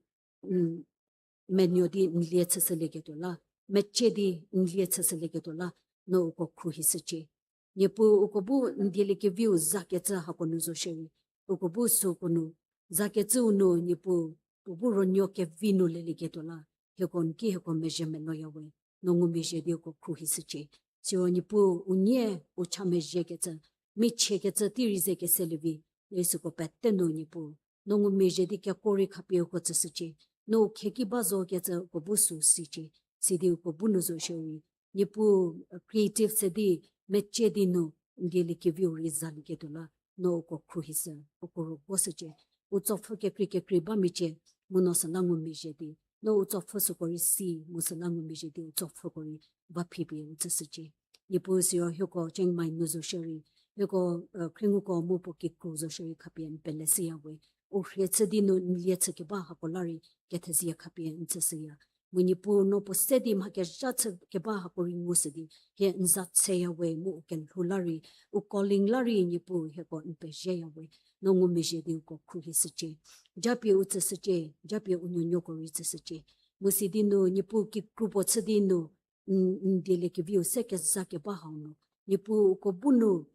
menuo di n lie chüshülieketuo la, mecie di n lie chüshülieketuo la, no uko khruohishücie. Niepuu uko bu n dieliekeviu zakecü hako nu zo shierei, uko bu süko nu, zakecüu nu Niepuu, puo bu ronuo kevi nu lelieketuo la, hieko n ki hieko mezhie meloya we, no ngumezhie di uko khruohishücie. Siro Niepuu unie u cha mezhiekecü, michiekecü tei rei ze keselievi, süko pete nu Niepuu, no ngumezhie di keko rei khapie uko tsüshücie, no u khieki ba zokecü uko bu sü sicie, sidi uko bu nu zo shierei, Niepuu, creative se di, mecie di nu, n dieliekeviu rei zalieketuo la, no uko khruohishü, uko rüguoshücie, u tsopfhü kekrei kekrei ba mecie, mu no süla ngumezhie di, no u tsopfhü süko rei si, mu süla ngumezhie di u tsopfhüko rei va phipie u tsüshücie. Niepuu siro hieko Chiang Mai nu zo shierei, hieko, khrienguko mu puo kikru zo shierei khapie n peleshüya we, u rhie chü di nu n lie chü keba hako la rei kethezie khapie n tsüshüya. Mu Niepuu no puo se di mha kezha chü keba hako rei ngushü di, hie n za cheya we mu u kelhou la rei, u calling la rei Niepuu hieko n pezhieya we, no ngumezhie di uko khruohishücie. Japie u tsüshücie, japie u nuonuoko rei tsüshücie. Mu sidi nu Niepuu kikru puo chü di nu, n dieliekeviu se kezha keba hau nu, Niepuu uko bu nu,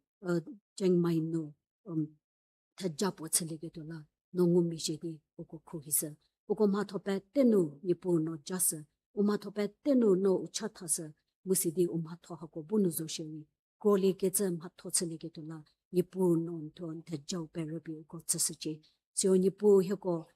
Chiang Mai nu, theja puo chülieketuo la, no ngumezhie di uko khruohishü. Uko mhatho pete nu Niepuu no jashü, u mhatho pete nu no u chathashü, mu sidi u mhatho hako bu nu zo shierei, kroliekecü mhatho chülieketuo la, Niepuu no n thuo n thejau perüpie uko tsüshücie. Siro Niepuu hieko,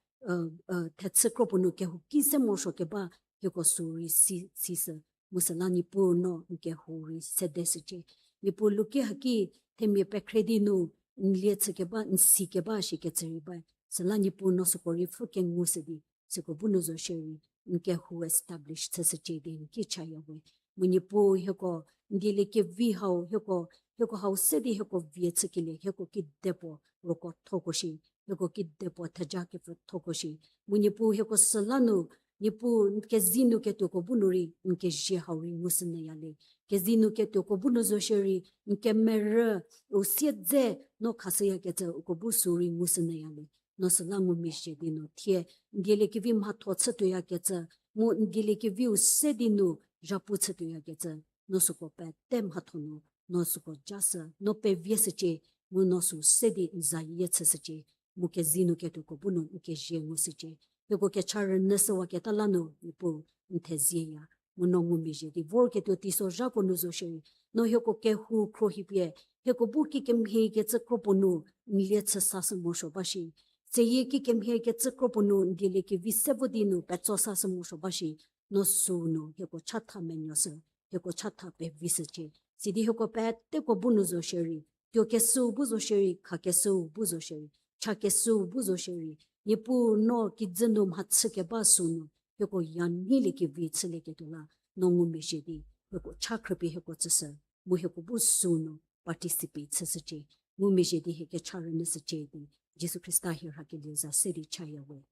thechü kro puo nu kehouki se morosuo keba, hieko sü rei si, sishü. Mu süla Niepuu no n kehou rei sedeshücie. Niepuu luki haki themia pekhre di nu n lie chü keba, n si keba shikecü rei ba. Süla Niepuu no süko rei pfhü kengushü di, süko bu nu zo shierei, n kehou establish chüshücie di n ki chaya we. Mu Niepuu hieko, n dieliekevi hau, hieko, hieko hau se di hieko vie chükelie, hieko kidepuo roko thoko shi, hieko kidepuo theja kepfü thoko shi. Mu Niepuu hieko süla nu, Niepuu n kezei nu ketuoko bu nu rei, n kezie hau rei ngushü nyüya le. Kezei nu ketuoko bu nu zo shierei, n kemerü, u siedze, no khashüyakecü uko bu sü rei ngushü nyüya le. No süla ngumezhie di no thie, n dieliekevi mhatho chütuoyakecü, mu n dieliekeviu se di nu, zhapu chütuoyakecü, no süko pete mhatho nu, no süko jashü, no pevieshücie, mu no sü se di n zayie chüshücie, mu kezei nu ketuoko bu nu n kezie ngushücie. Hieko kecha rünyüshüwaketa la nu, Niepuu n thezieya, mu no ngumezhie di vorketuo teisozhako nu zo shierei, no hieko kehou khruohipie, hieko bu kikemhiekecü kro puo nu n lie chü sashü morosuo ba shi. Seyie kikemhiekecü kro puo nu n dieliekevi se vo di nu petso sashü morosuo ba shi. No sü nu hieko chatha menuoshü, hieko chatha pevishücie. Sidi hieko peteko bu nu zo shierei, tuokeshüu bu zo shierei, khakeshüu bu zo shierei, chakeshüu bu zo shierei, Niepuu no kijü nu mhachü keba sü nu, hieko ya neiliekevi chülieketuo la, no ngumezhie di, hieko cha khrüpie hieko tsüshü, mu hieko bu sü nu participate chüshücie, ngumezhie di hie kecha rünyüshücie di, Jisu Khrista hie rhakelieu za se di chaya we.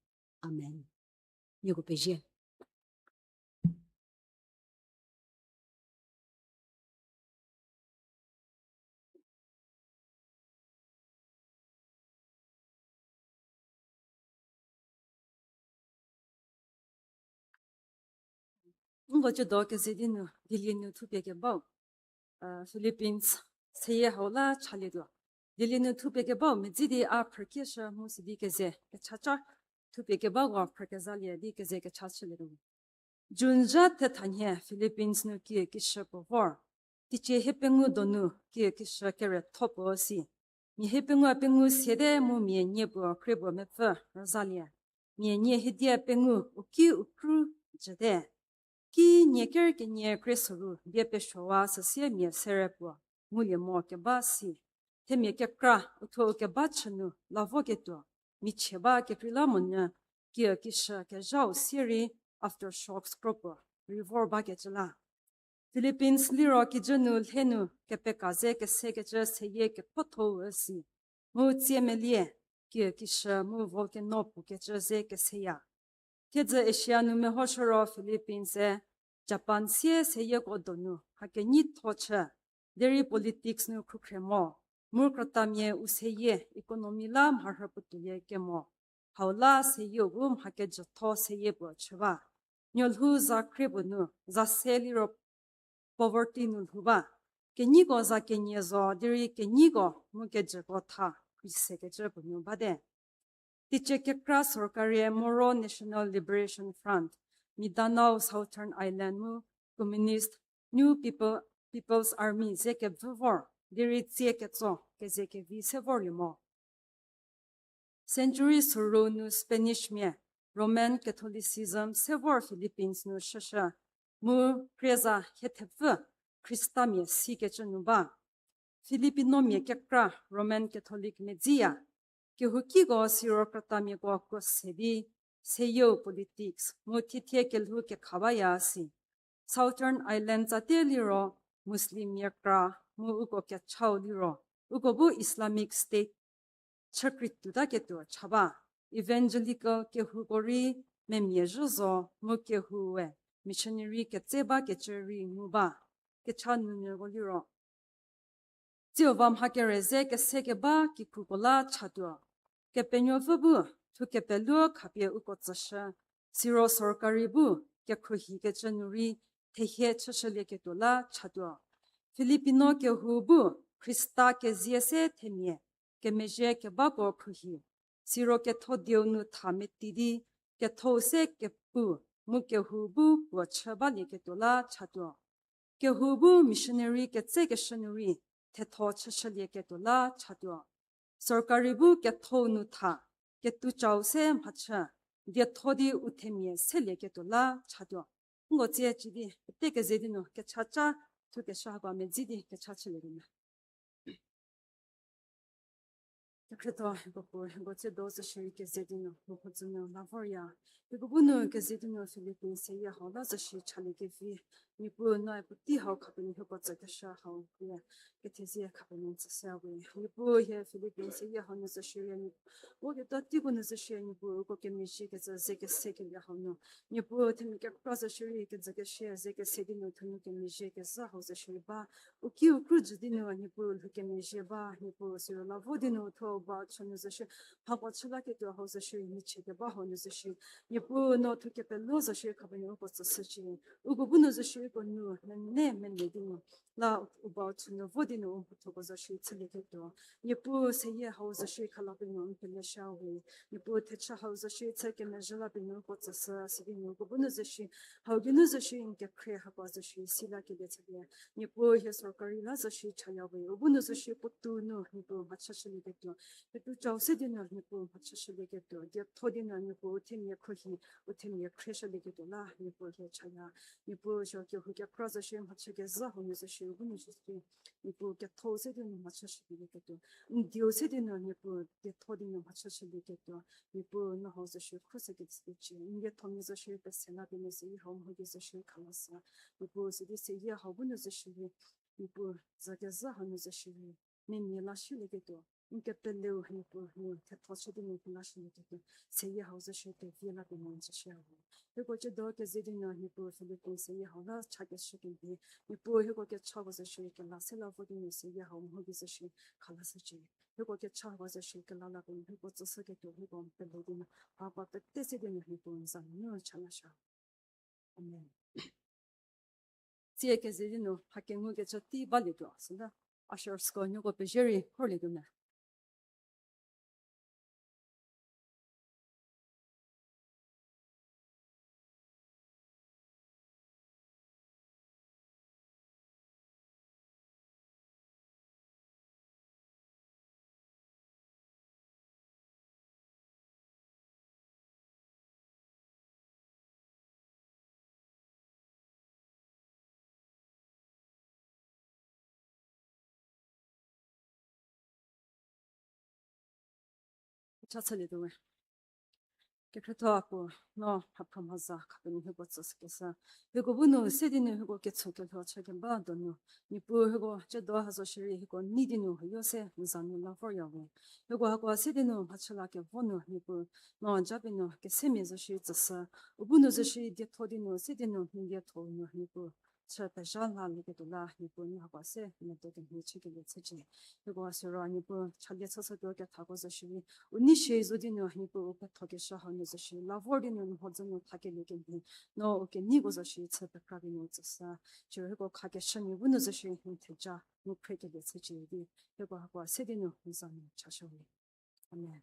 Amen. Nieko pezie. Ngo ciedo keze di nu, dilie nu thupie kebau, uh, Philippines seyie hau la chalietuo. Dilie nu thupie kebau medzi di a phrükieshü mu sidi keze kechaca thupie kebau phrükezalie di keze kecha chülietuo. June zha thethanhie Philippines nu kiü kishü puo vor. Teicie hiepengou donu kiü kishü keretho puo si. Mia hiepengou pengou siete mu mia nie puo krie puo mepfü rüzalie. Mia nie hiedie pengou u ki u kru jüte. Ki nie ker kenie krie soru bie pesuowa süsie mia sere puo ngulie mo keba si. Themia kekra uthuo u keba chü nu lavoketuo michie ba kekreilamonyü kiü kishü kezhau sie rei aftershocks kro puo rei vor bakecü la. Philippines liro kijü nu lhe nu kepeka ze kesekecü seyie kephothou üsi. Mu tsie melie, kiü kishü mu volcano pukecü ze keseya. Thiedzü Asia nu mehoshü ro Philippines-e Japan sie seyieko donu mha kenyitho chü, derei politics nu khrukhrie mo, mu krütamia u seyie economy la mharhü puotuolie kemo, hau la seyieu bu mha kejütho seyie puo chü ba. Nuolhou za krie puo nu za se liro poverty nu lhou ba. Kenyiko za kenie zo, derei kenyiko mu kejüko tha krisekecü puo nu bate. Teicie kekra sorkari Moro National Liberation Front, Mindanao Southern Island mu Communist New People, People's Army ze kevü vor, derei tsie ketso keze kevi se vorlie mo. Century soru nu Spanish mia Roman Catholicism se vor Philippines nu shüshü, mu krieza hiethepfü Khristamia sikecü nu ba. Filipino mia kekra Roman Catholic medziya, kehoukiko siro krütamiako kuo se di, seyieu politics mu thiethie kelhou kekha baya si. Southern Island tsate liro Muslim mia kra mu uko kechau liro, uko bu Islamic State chü krituotaketuo cha ba. Evangelical kehouko rei memia zhü zo mu kehoue missionary ketse bakecü rei ngu ba. Kecha nunyüko liro, tsiu va mha kere ze kese keba kikruko la chatuo. Kepenuopfü bu thu kepeluo khapie uko tsüshü, siro sorkari bu kekhruohikecü nu rei thehie chüshülieketuo la chatuo. Filipino kehou bu Khrista kezie se themia kemezhie kebako khruohi, siro ketho dieu nu tha meti di, kethou se kepu mu kehou bu puo chü balieketuo la chatuo. Kehou bu missionary ketsekeshü nu rei thetho chüshülieketuo la chatuo. Sorkari bu kethou nu tha, ketucau se mhachü, dietho di u themia selieketuo la chatuo. Ngo tsie ci di, pete keze di nu kechaca, thukeshü hako medzi di kecha chülie di me. Kekhrietho, hiko pu, hiko tsiedo zo shierei keze di nu, mu mhodzü nu la vorya. Hiko bu nu keze di nu Philippines seyie hau la zo shie chalie kevi. Niepuu noe puotei hau khapie nu hieko tsükeshü hau pie, kethezie khapie nu tsüshü we. Niepuu hie Philippines seyie hau nu zo shierei Niepuu, vo keta teiko nu zo shie Niepuu, uko kemezhie kecü ze kesekelie hau nu. Niepuu themia kekra zo shierei kejü keshie ze kese di nu thenu kemezhie kezha hau zo shierei ba. U ki u kru jü di nu Niepuu lhou kemezhie ba, Niepuu siro la vo di nu thuo ba chü nu zo shie, hako chü laketuo hau zo shie, michie keba hau nu zo shie. Niepuu no thu kepeluo zo shie khapie nu uko tsüshücie. Uko bu nu zo shie uko nu, mene mene di nu. La u ba chü nu vo di nu u mhathoko zo shie chülieketuo. Niepuu seyie hau zo shie khala pie nu n peleshü we. Niepuu thechü hau zo shie chü kemezhie la pie nu uko tsüshü, sidi nu uko bu nu zo shie, hau geinu zo shie n kekhrie hako zo shie si lakelie chülie. Niepuu hie sorkari la zo shie chaya we. U bu nu zo shie puotou nu Niepuu mhachüshülieketuo. Ketucau se di nu Niepuu mhachüshülieketuo. Dietho di nu Niepuu u themia khruohi, u themia khrieshülieketuo la Niepuu hie chaya. Niepuu siro kehou kekra zo shie mhachü kezha hau nu zo shie u bu nu zo shie. Niepuu ketho se di nu mhachüshülieketuo. N dieu se di nu Niepuu dietho di nu mhachüshülieketuo. Niepuu no hau zo shie khruohi kecü kecie. N diethomia zo shie pese la pie nu seyie hau mho ki zo shie khalashü. Niepuu sidi seyie hau bu nu zo shie, Niepuu za kezha hau nu zo shie, memia la shülieketuo. N kepeleu Niepuu nu thetho chü di nu lashülieketuo. Seyie hau zo shie pevi la pie nu zo shie hau. Hieko tsiedo keze di nu Niepuu Philippines seyie hau la chakeshü kemhie. Niepuu hieko kechako zo shie kela se la vo di nu seyie hau mho ki zo shie khalashücie. Hieko kechako zo shie kela la pie nu hieko tsüshüketuo hieko n pele di nu, hako pete se di nu Niepuu n za nu chalashü. Amen. tsie keze di nu, ha kengukecü tei balietuo, süla. Ushersko nieko pezie rei khorlietuo me. Cha chülietuo we. Kekhrietho Apuo, no mhaphra mhaza khapenu hieko tsüshükeshü. Hieko bu nu se di nu hieko ketso kelho chü keba donu. Niepuu hieko chüdo ha zo shierei hieko nei di nu huoyo se n za nu la vorya we. Hieko hako se di nu mhachü la kevo nu Niepuu, no japie nu kesemia zo shierei tsüshü. U bu nu zo shierei dietho di nu se di nu n dietho nu Niepuu chü pezha la lieketuo la Niepuu, no hako se medo kemhie chükelie chücie. Hieko siro Niepuu chalie chüshütuo kethako zo shierei u nei shie zo di nu Niepuu u pethokeshü hau nu zo shierei la vor di nu mhodzü nu thakelie kemhie, no u keneiko zo shierei chü pekra di nu tsüshü. Siro hieko khakeshümia bu nu zo shierei n theja nu phrekelie chücie di, hieko hako se di nu n za nu chashü we. Amen.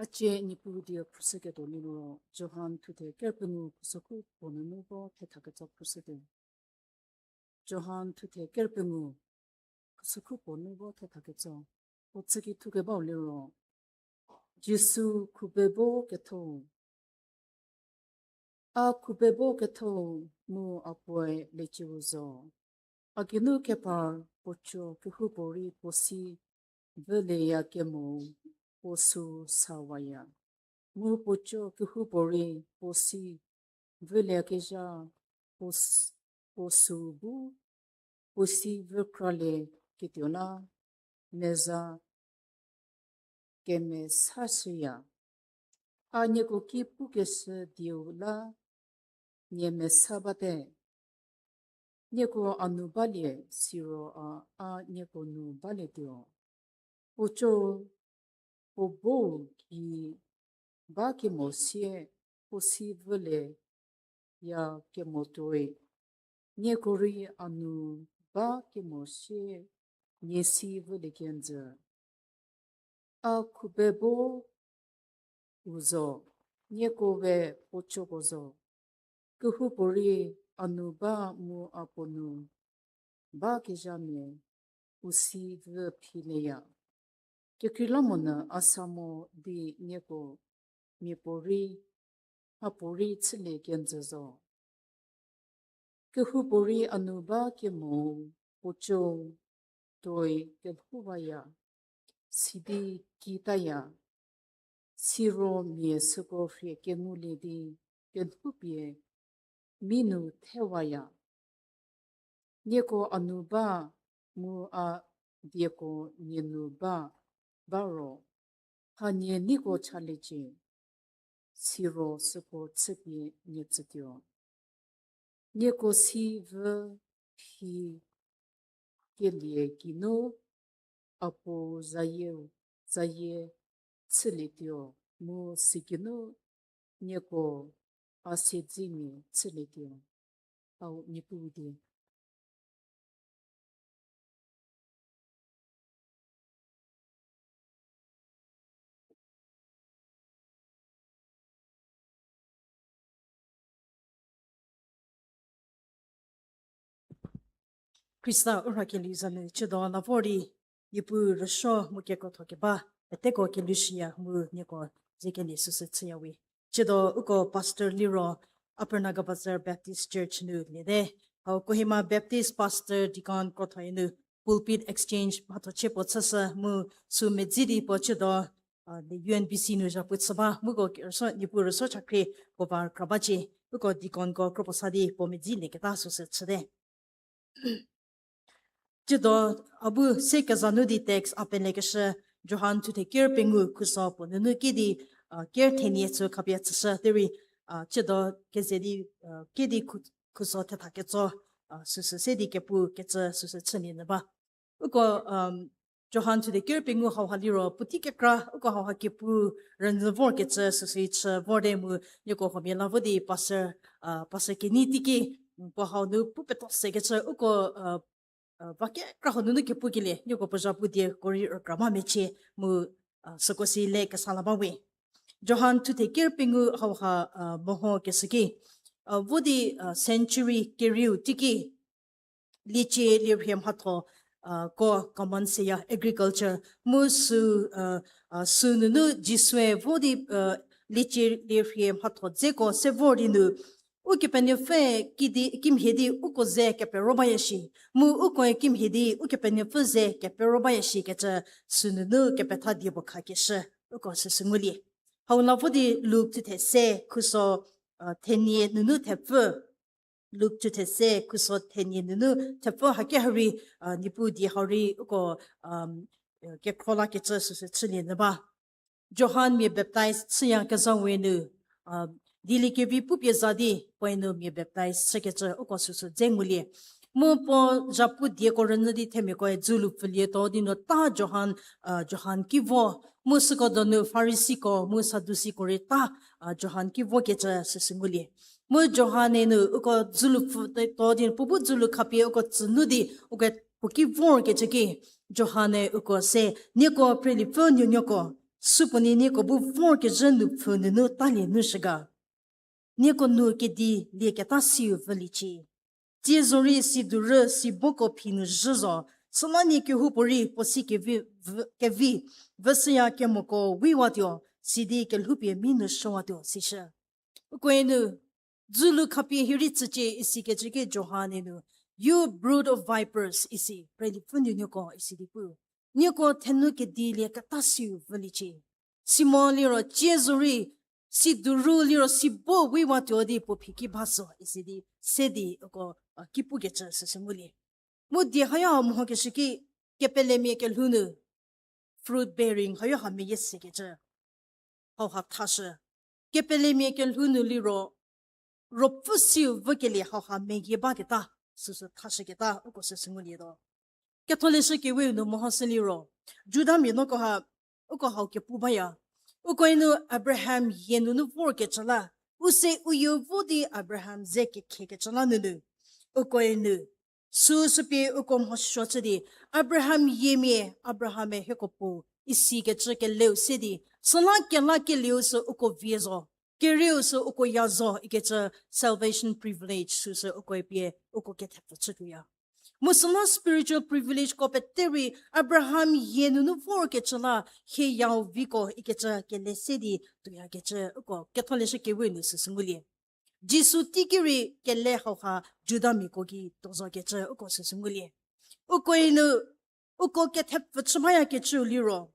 A cie Niepuu die phrüshüketuo liro, Johan thuthe kerpengou khusükhu puo nunu vo thethaketso phrüshütuo. Johan thuthe kerpengou khusükhu puo nu vo thethaketso. Puo chüki thukebau liro, Jisu khubebo ketho. A khubebo ketho mu a puoe lecieu zo. A geinu kepar puoco kehoupuorei puo si vülieyakemo puo sü sawaya. Mu puoco kehoupuorei puo si vülieyakezha puo s-, puo sü bu puo si vükralieketuo la meza kemesashüya. A nieko ki pukeshü dieu la nie mesa bate. Nieko a nu balie siro a, a nieko nu balietuo. Puoco puo bou gei ba kemo sie puo si vülieyakemo tuoi. Nieko rei a nu ba kemo sie nie si vülie kenjü. A khubebo u zo, nieko we puocoko zo. Kehoupuorei a nu ba mu a puo nu bakezhamia u si vü philieya. Kekreilamonyü a sa mo di nieko miapuorei mhapuorei chülie kenjü zo. Kehoupuorei a nu ba kemo, puo co, toi kelhouwaya, sidi kitaya, siro mia süko rhie kengulie di kelhoupie mi nu thewaya. Nieko a nu ba, mu a dieko nie nu ba, ba ro, hanie nieko chaliecie, siro süko chüpie nie tsütuo. Nieko si vü phi kelie geinu, a puo zayie, zayie chülietuo, mu si geinu nieko a siedzemia chülietuo. Hau Niepuu die. Khrista u rhakelieu za nu chüdo la vor di, Niepuu rüsuo mu kekrotho keba peteko kelushüya mu nieko ze kelie süsü chüyawe. Chüdo uko pastor liro Upper Naga Bazar Baptist Church nu liete. Hau Kohima Baptist pastor deacon krotho-e nu pulpit exchange mhatho chie puo chüshü mu sü medzi di puo chüdo, a, the U N B C nu zhapu chü ba, mu ko rüsuo, Niepuu rüsuo chakhrie puo ba kra bacie, uko deaconko kro puo sa di puo medzi lieketa süsü chüte. Chüdo a bu se keza nu di text a pelekeshü, Johan thuthe ker pengou khuso puo nunu ki di, a, ker thenie chü khapie chüshü derei, a, chüdo keze di, a, ki di khu-, khuso thetha ketso, a, süsü se di kepu kecü süsü chülie nyü ba. Uko, um, Johan thuthe ker pengou hauha liro puotei kekra, uko hauha kepu rünyü vorkecü süsü chü vor te mu, nieko huomia la vo di pastor, a, pastor kenei teiki, puo hau nu pu peto sekecü uko, a, a, va kekra hau nunu kepukelie nieko puo zhapu dieko rei rükra ba mecie mu, a, süko si le kesa la bawe. Johan thuthe ker pengou hauha, a, mehokeshü ki, a, vo di, a, century kerieu teiki, liecie lierhie mhatho, a, ko common seya agriculture. Mu sü, a, a, sü nunu Jisue vo di, a, liecie lierhie mhatho dzeko se vor di nu, Ukepenuopfü kidi, kimhie di uko ze kepero baya shi, mu ukoe kimhie di Ukepenuopfü ze kepero baya shikecü sü nunu kepetha die puo khakeshü, uko süsü ngulie. Hau la vo di Luk thuthe se khuso, a, thenie nunu thepfü, Luk thuthe se khuso thenie nunu thepfü haki ha rei, a, Niepuu die hau rei uko, um, kekhro lakecü süsü chülie nyü ba. Johan mia baptize chüyakezha we nu, a, dieliekevi pupie za di puoe nu mia baptize chükecü uko süsü dze ngulie. Mu puo zhapu dieko rünyü di themiakoe dzülu pfülie to di nu ta Johan, a, Johan ki vo, mu süko donu Farisiko mu Sadusiko rei ta, a, Johan ki vokecü süsü ngulie. Mu Johan-e nu uko dzülu pfü te to di nu puo bu dzülu khapie uko tsünu di uko puo ki vorkecü ki, Johan-e uko se, nieko Preliepfü nuonuoko, supuonie nieko bu vorkezhü nupfü nunu talie nu shü ga? Nieko nu kedi lieketa siu vüliecie. Tsie zorei sidurü siboko phi nu zhü zo, süla nie kehoupuorei puo si kevi, vü, kevi, vüshüya kemoko weiwatuo, sidi kelhoupie mi nu shüwatuo, sishü. Ukoe nu, dzülu khapie hie rei tsücie isikecü ki Johan-e nu, You brood of vipers, isi, Preliepfü nuonuoko, isi di pu. Nieko thenu kedi lieketa siu vüliecie. Simo liro tsie zorei, sidurü liro sibo weiwatuo di puo phi ki ba zo, isi di, se di uko, a, ki pukecü süsü ngulie. Mu die hayo mehokeshü ki, kepelemia kelhou nu, fruit bearing hayo ha meyie sekecü, hauha thashü. Kepelemia kelhou nu liro, ruopfü siu vükelie hauha meyie baketa, süsü thashüketa uko süsü ngulietuo. Ketholeshü Keweu nu mehoshü liro, Judamia nuoko ha, uko hau kepu baya. Ukoe nu Abraham yie nunu vorkecü la, u se u yieu vo di Abraham ze kekhiekecü la nunu, ukoe nu süsüpie uko mhosuo chü di, Abraham yiemia, Abraham-e hieko puo, isikecü keleu se di, süla kelakelieu sü uko vie zo, kerieu sü uko ya zo ikecü salvation privilege süsü ukoe pie uko kethepfü chütuoya. Mu süla spiritual privilege ko pete rei Abraham yie nunu vorkecü la, hie yau viko ikecü kele se di tuoyakecü uko Ketholeshü Kewe nu süsü ngulie. Jisu teiki rei kele hauha Judamiako gei tuozokecü uko süsü ngulie. Ukoe nu, uko kethepfü chü bayakecüu liro,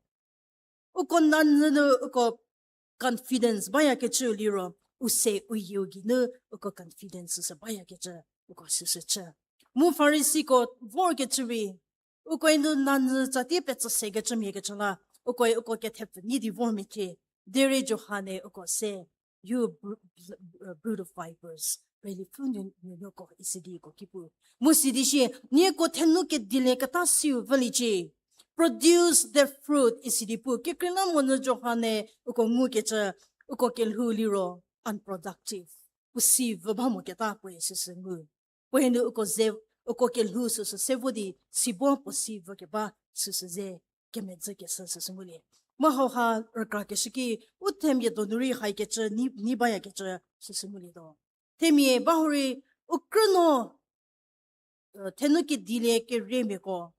uko nanyü nu uko confidence bayakecüu liro, u se u yieu geinu uko confidence sü bayakecü uko süsü chü. Mu Farisiko vorkecü rei, ukoe nu nanyü tsatie petsü sekecü miakecü la, ukoe uko kethepfü nyi di vor mecie, derei Johan-e uko se, you br-, br-, brood of vipers, prelipfü nuonuoko, isi di uko ki pu. Mu sidi sie, nieko thenu kedilieketa siu vüliecie. Produce the fruit, isi di pu. Kekreilamonyü Johan-e uko ngukecü, uko kelhou liro unproductive. Puo si vü ba moketa puoe süsü ngu. Puoe nu uko ze, uko kelhou süsü se vo di, si bo puo si vü keba süsü ze, kemedzü kesü süsü ngulie. Mu hauha rükrakeshü ki, u themia donu rei haikecü, nyi, nyi bayakecü süsü ngulietuo. Themia ba hurei, u krünuo, thenu kedilie keriemiako,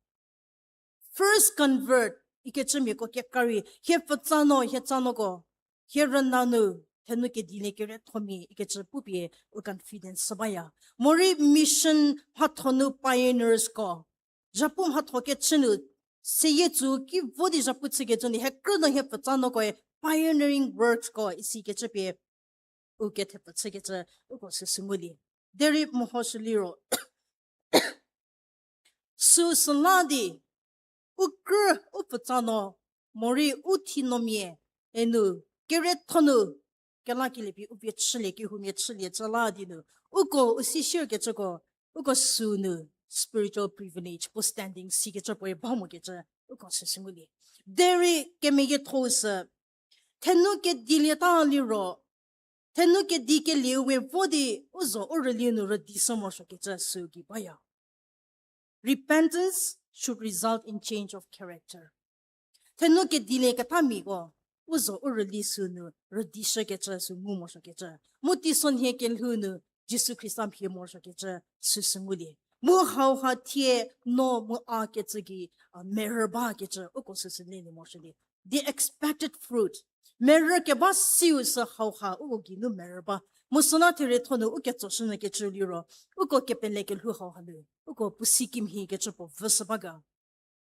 first convert ikecümiako kekra rei, hie pfütsa no, hie tsa noko, hie rüna nu, thenu kedilie keriethomia ikecü pupie u confidence sü baya. Morei mission mhatho nu pioneersko, zhapu mhatho kechü nu, seyie tsü ki vo di zhapu chükecü nu, hie krünuo hie pfütsa nokoe pioneering worksko isikecü pie u kethepfü chükecü uko süsü ngulie. Derei mehoshü liro, süsü la di, u krü, u pfütsa no, morei u thinuomia, e nu, kerietho nu, kelakelie pie u vie chülie, kehoumia chülie cü la di nu, uko u si sierkecüko, uko sünu spiritual privilege puo standing sikecü puoe ba mokecü uko süsü ngulie. Derei kemeyietho sü, thenu kedilieta liro, thenu kedi kelieu we vo di u zo u rüli nu rüdishü morosuokecü sü gei baya. Repentance should result in change of character. Thenu kedilieketamiako, u zo u rüli sünu rüdishükecü sü ngu morosuokecü, mu teisonhie kelhou nu Jisu Khrista mhie morosuokecü süsü ngulie. Mu hauha thie no mu a kecü gei, a, merü bakecü uko süsü lelie morosuolie. The expected fruit. Merü keba siu sü hauha uko geinu merü ba. Mu süla therietho nu u ketsoshünyükecü liro, uko kepele kelhou hauha nu, uko puo si kimhiekecü puo vüshü ba ga.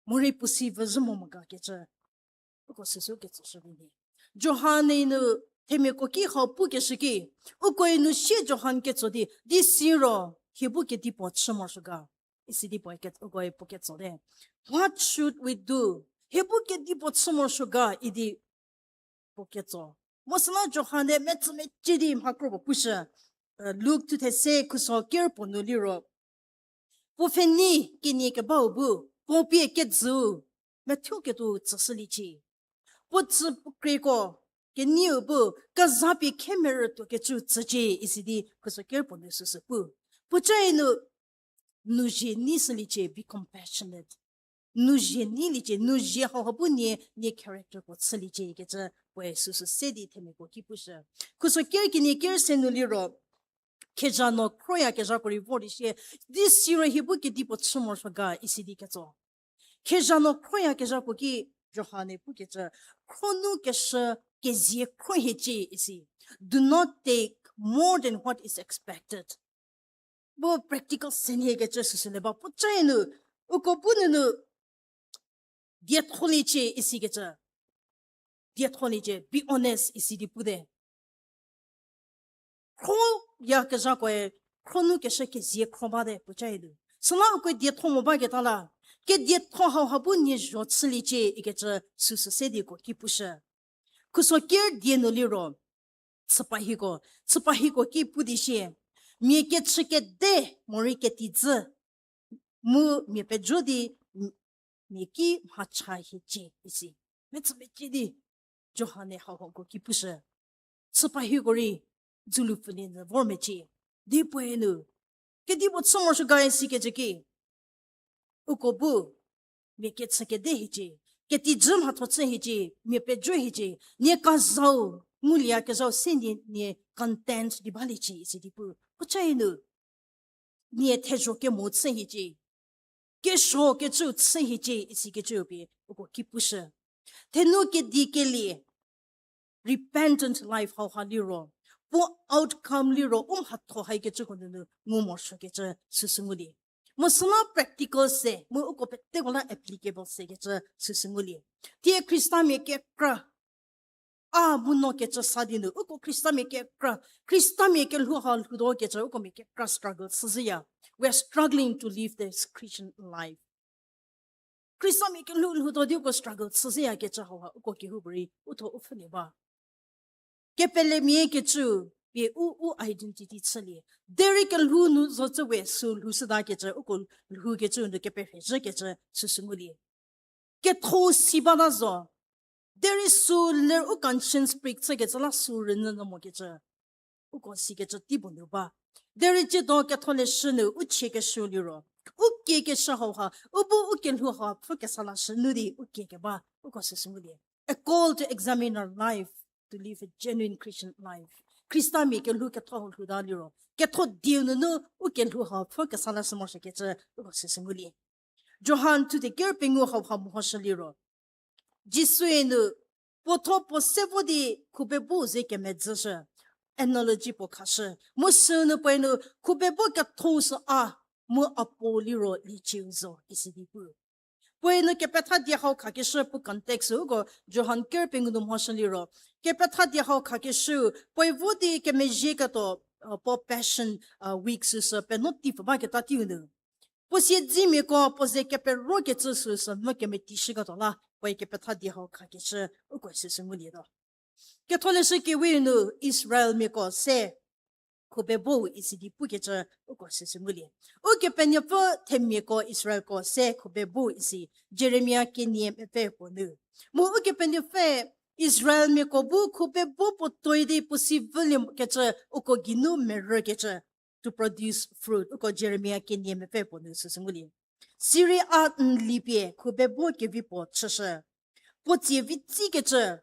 Morei puo si vüzhü mo mo ga kecü uko süsü ketsoshü vi nhie. Johan-e nu themiako ki hau pukeshü ki, ukoe nu sie Johan ketso di, di siro, hie bu kedipuo chü morosuo ga. Isi di puo ke-, ukoe puo ketsote. What should we do? Hie bu kedipuo chü morosuo ga idi puo ketso. Mu süla Johan-e metsümecie di mha kro puo pushü. Luk thuthe se khuso ker puo nu liro, puo pfhenei kenie kebau bu, puo pie kejüu, methuo ketuo tsüshüliecie. Puo tsü puo kreiko, kenieu bu, kezapie khe merü tuokecü tsücie isi di khuso ker puo nu süsü pu. Puocae nu, nu zie nei shüliecie, be compassionate. Nu zie neiliecie, nu zie hauha bu nie, nie character puo chüliecie kecü puoe süsü se di themiako ki pushü. Khuso ker kenie ker se nu liro, khezha no khroyakezhako rei vor di sie, di siro hie bu kedipuo chü morosuo ga isi di ketso. Khezha no khroyakezhako ki Johan-e pukecü, khro nu keshü kezie khro hiecie isi. Do not take more than what is expected. Bu practical se nhie kecü süsü le ba puocae nu, uko bu nunu dietholiecie isikecü. Dietholiecie, be honest isi di pute. Khroyakezhakoe, khro nu keshü kezie khro bate puocae nu. Süla uko dietho mo baketa la, kedietho hauha bu nie zho chüliecie ikecü süsü se di uko ki pushü. Khuso ker die nu liro, chüpa hieko, chüpa hieko ki pu di sie, mia kechü kede morei ketijü, mu mia pejo di, m-, mia ki mhacha hiecie isi. Metsümecie di, Johan-e hauha uko ki pushü. Chüpa hieko rei, dzülu pfülie nyü vor mecie. Di puoe nu, kedipuo chü morosuo ga isikecü ki, uko bu, mia kechü kede hiecie, ketijü mhatho chü hiecie, mia pejo hiecie, nie kezau, nguliekezhau se nie, nie content di baliecie isi di pu. Puocae nu, nie thezho kemo chü hiecie. kesuo kecü chü hiecie isikecü pie uko ki pushü. Thenu kedikelie, repentant life hauha liro, puo outcome liro u mhatho haikecüko nunu ngu morosuokecü süsü ngulie. Mu süla practical se, mu uko peteko la applicable sekecü süsü ngulie. Thie Khristamia kekra, a mu no kecü sa di nu, uko Khristamia kekra, Khristamia kelhou ha lhoutuo kecü, uko mia kekra struggle chüzhüya. We are struggling to live this Christian life. Khristamia kelhou lhoutuo di uko struggle chüzhüyakecü hauha uko kehoupuorei u tho u pfhülie ba. Kepelemia kecü pie u, u identity chülie. Derei kelhou nu zocü we sü lhoushütakecü, uko lhoukecü nu keperhezhükecü süsü ngulie. Ketho si bata zo. Derei sü ler u conscience prick chükecü la sü rünyü nyü mokecü, uko sikecü tei puo nu ba. Derei tsiedo ketholeshü nu u chiekeshü liro, u kiekeshü hauha, u bu u kelhou ha pfhü kesa lashü nu di u kiekeba, uko süsü ngulie. A call to examine our life, to live a genuine Christian life. Khristamia kelhou ketho lhouta liro, ketho dieu nunu u kelhou ha pfhü kesa lashü morosuokecü uko süsü ngulie. Johan thuthe ker pengou hauha mehoshü liro, Jisue nu puo tho puo se vo di khubebo ze kemedzüshü, analogy puo khashü. Mu sünu puoe nu khubebo ketho sü a, mu a puo liro liecieu zo isi di pu. Puoe nu kepetha die hau khakeshü puo context uko Johan ker pengou nu mehoshü liro, kepetha die hau khakeshü, puoe vo di kemezhie ketuo, puo Passion Week süsü penuo tei pfü baketa teiu nu, puo siedzemiako puo ze keperokecü süsü mvü kemetishüketuo la puoe kepetha die hau khakeshü uko süsü ngulietuo. Ketholeshü kewe nu Israelmiako se khubebo isi di pukecü uko süsü ngulie. Ukepenuopfü themiako Israelko se khubebo isi Jeremia kenie mepfü puo nu. Mu Ukepenuopfü Israelmiako bu khubebo puo tuoi di puo si vülie kecü uko geinu merükecü, to produce fruit, uko Jeremia kenie mepfü puo nu süsü ngulie. Sirei a n lipie khubebo kevi puo chüshü. Puo tsie vitsikecü,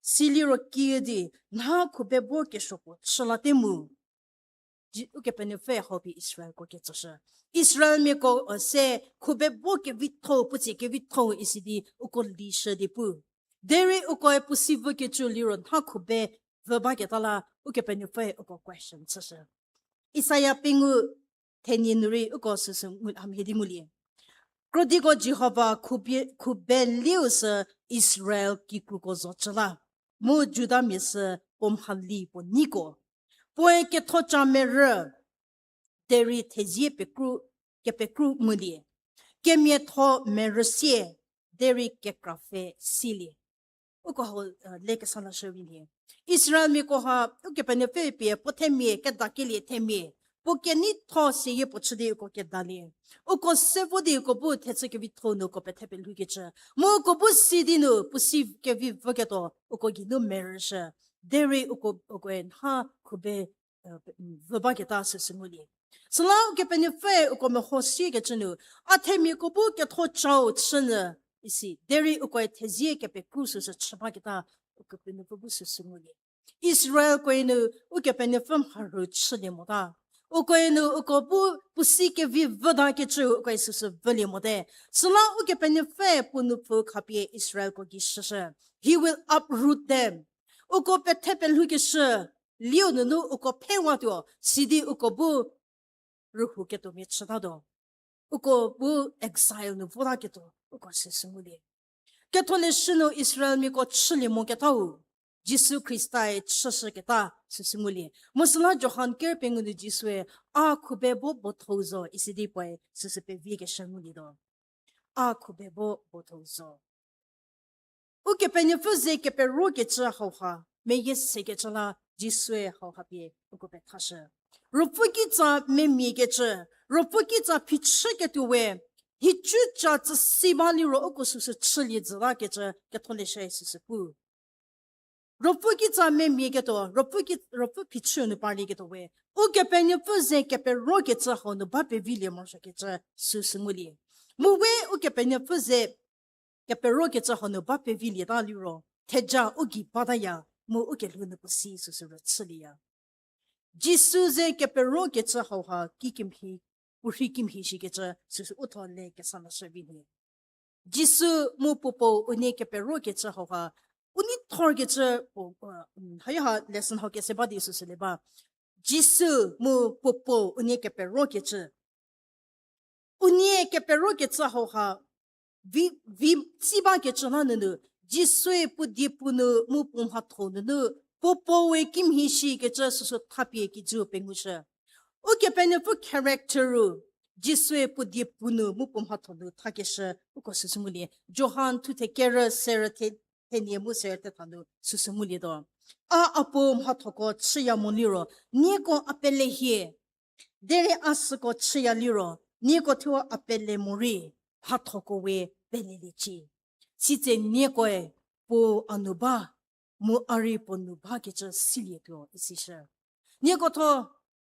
siliro kiüdi nha khubebo kesuo puo chü late mu. Ukepenuopfü hau pie Israelko ketsoshü. Israelmiako se khubebo kevitho, puo tsie kevitho isi di uko lishü di pu. Derei ukoe puo si vükecü liro nha khube vü baketa la Ukepenuopfü uko question chüshü. Isaia pengou thenie nu rei uko süsü hamhie di ngulie. Krodiko Jihova khubelieu sü Israel kikruko zocü la, mu Judamia sü puo mhali puo neiko. Puoe kethoca merü, derei thezie kepekru ngulie. Kemiatho merü sie, derei kekra pfhe silie. Uko hau le kesa lashü vi nhie. Israelmiako ha Ukepenuopfü pie puo themia kedakelie themia, puo keneitho seyie puo chü di uko kedalie. Uko se vo di uko bu thechü kevitho nu uko pethe pelhoukecü, mu uko bu si di nu puo si kevi vüketuo uko geinu merüshü. Derei uko, ukoe nha khube vü baketa süsü ngulie. Süla Ukepenuopfü uko meho siekecü nu, a themiako bu kethocau chünyü isi, derei ukoe thezie kepekru süsü chü baketa Ukepenuopfü bu süsü ngulie. Israelkoe nu Ukepenuopfü mharhü chülie mota. Ukoe nu uko bu puo si kevi vütakecü ukoe süsü vülie mote. Süla Ukepenuopfü puo nupfu khapie Israelko gei shüshü. He will uproot them. Uko pethe pelhoukeshü liu nunu uko phewatuo, sidi uko bu rühouketuomia chütatuo. Uko bu exile nu votaketuo uko süsü ngulie. Ketholeshü nu Israelmiako chülie moketau, Jisu Khristae chüshüketa süsü ngulie. Mu süla Johan ker pengou nu Jisue, a khubebo bothou zo isi di puoe süsü pevikeshü ngulietuo. A khubebo bothou zo. Ukepenuopfü ze keperokecü hauha meyie sekecü la Jisue hauha pie uko pethashü. Ruopfü kitsa memiakecü, Ruopfü kitsa phichüketuo we, hicüca tsüsi ba liro uko süsü chülie jütakecü ketholeshü süsü pu. Ruopfü kitsa memiaketuo, Ruopfü ki, Ruopfü phichü nu parlieketuo we, Ukepenuopfü ze keperokecü hau nu ba pevilie morosuokecü süsü ngulie. Mu we Ukepenuopfü ze keperokecü hau nu ba pevilieta liro, theja u gei bataya, mu ukelhou nu puo si süsü rüchülieya. Jisu ze keperokecü hauha kikemhie puo rhi kimhie shikecü süsü u tho le kesa lashü vi nhie. Jisu mu puo puo unie keperokecü hauha, unie thorkecü puo, uh, um, hayaha lesson hau kese ba di süsü le ba. Jisu mu puo puo unie keperokecü. Unie keperokecü hauha, vi, vi tsi bakecü la nunu, Jisue puo diepu nu mu puo mhatho nunu, puo puo we kimhie shikecü süsü thapie kijü pengushü. Ukepenuopfü character-u, Jisue puo diepu nu mu puo mhatho nu thakeshü, uko süsü ngulie. Johan thuthe kerü serü the, thenie mu serü thetha nu süsü ngulietuo. A, a puo mhathoko chüya mo liro, nieko a pele hie. Derei a süko chüya liro, nieko thuo a pele morei, mhathoko we peleliecie. Sitse niekoe puo a nu ba, mu a rei puo nu bakecü silietuo isishü. Nieko thuo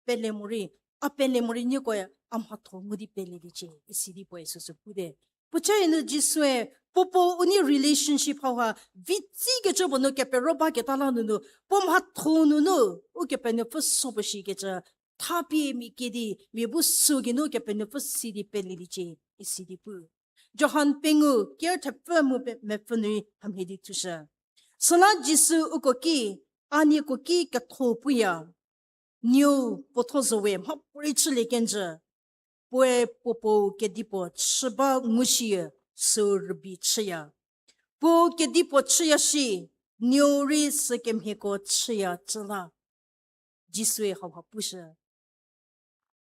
pele morei, a pele morei niekoe a mhatho ngu di peleliecie isi di puoe süsü pute. Puoca nu Jisue, puo puo unie relationship hauha, vi tsikecü puo nu kepero baketa la nunu, puo mhatho nunu, Ukepenuopfü so puo shikecü, thapie mia kie di, mia bu sü geinu Kepenuopfü si di peleliecie isi di pu. Johan pengou, ker thepfü mu pe-, mepfü nu hamhie di thushü. Süla Jisu uko ki, a nieko ki ketho puya. Nuou puotho zo we mhapuorei chülie kenjü. Puoe puo puo kedipuo chü ba ngushie, sü rübei chüya. Puo kedipuo chüya shi, nuou rei sükemhieko chüya cü la. Jisue hauha pushü.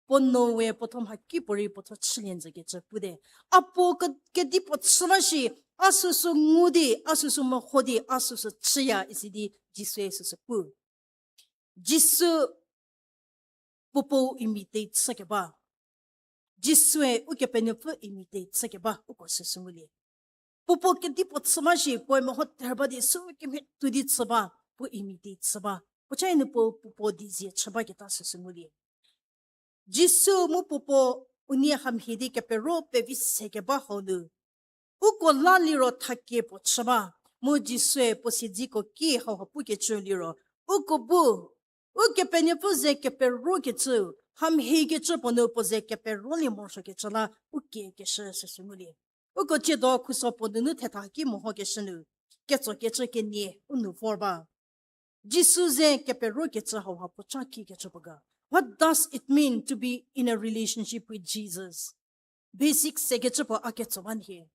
Puo nuou we puotho mhakipuorei puotho chülie njükecü pute. A puo ke-, kedipuo chü ba shi, a süsü ngu di, a süsü meho di, a süsü chüya isi di Jisue süsü pu. Jisu puo puo imitate chükeba. Jisue Ukepenuopfü imitate chükeba uko süsü ngulie. Puo puo kedipuo chü ba shi, puoe meho ter ba di sü kemhie tuo di chü ba, puo imitate chü ba. Puoca nu puo, puo puo dizie chü baketa süsü ngulie. Jisu mu puo puo unie hamhie di kepero pevi sekeba hau nu, uko la liro thakie puo chü ba, mu Jisue puo siedziko ki hauha pukecü liro, uko bu, Ukepenuopfü ze keperokecü, hamhiekecü puo nu puo ze keperolie morosuokecü la u kiekeshü süsü ngulie. Uko tsiedo khuso puo nunu thetha ki mehokeshü nu, ketsokecü kenie u nu vor ba. Jisu ze keperokecü hauha puoca kikecü puo ga. What does it mean to be in a relationship with Jesus? Basic sekecü puo a ketso ba nhie.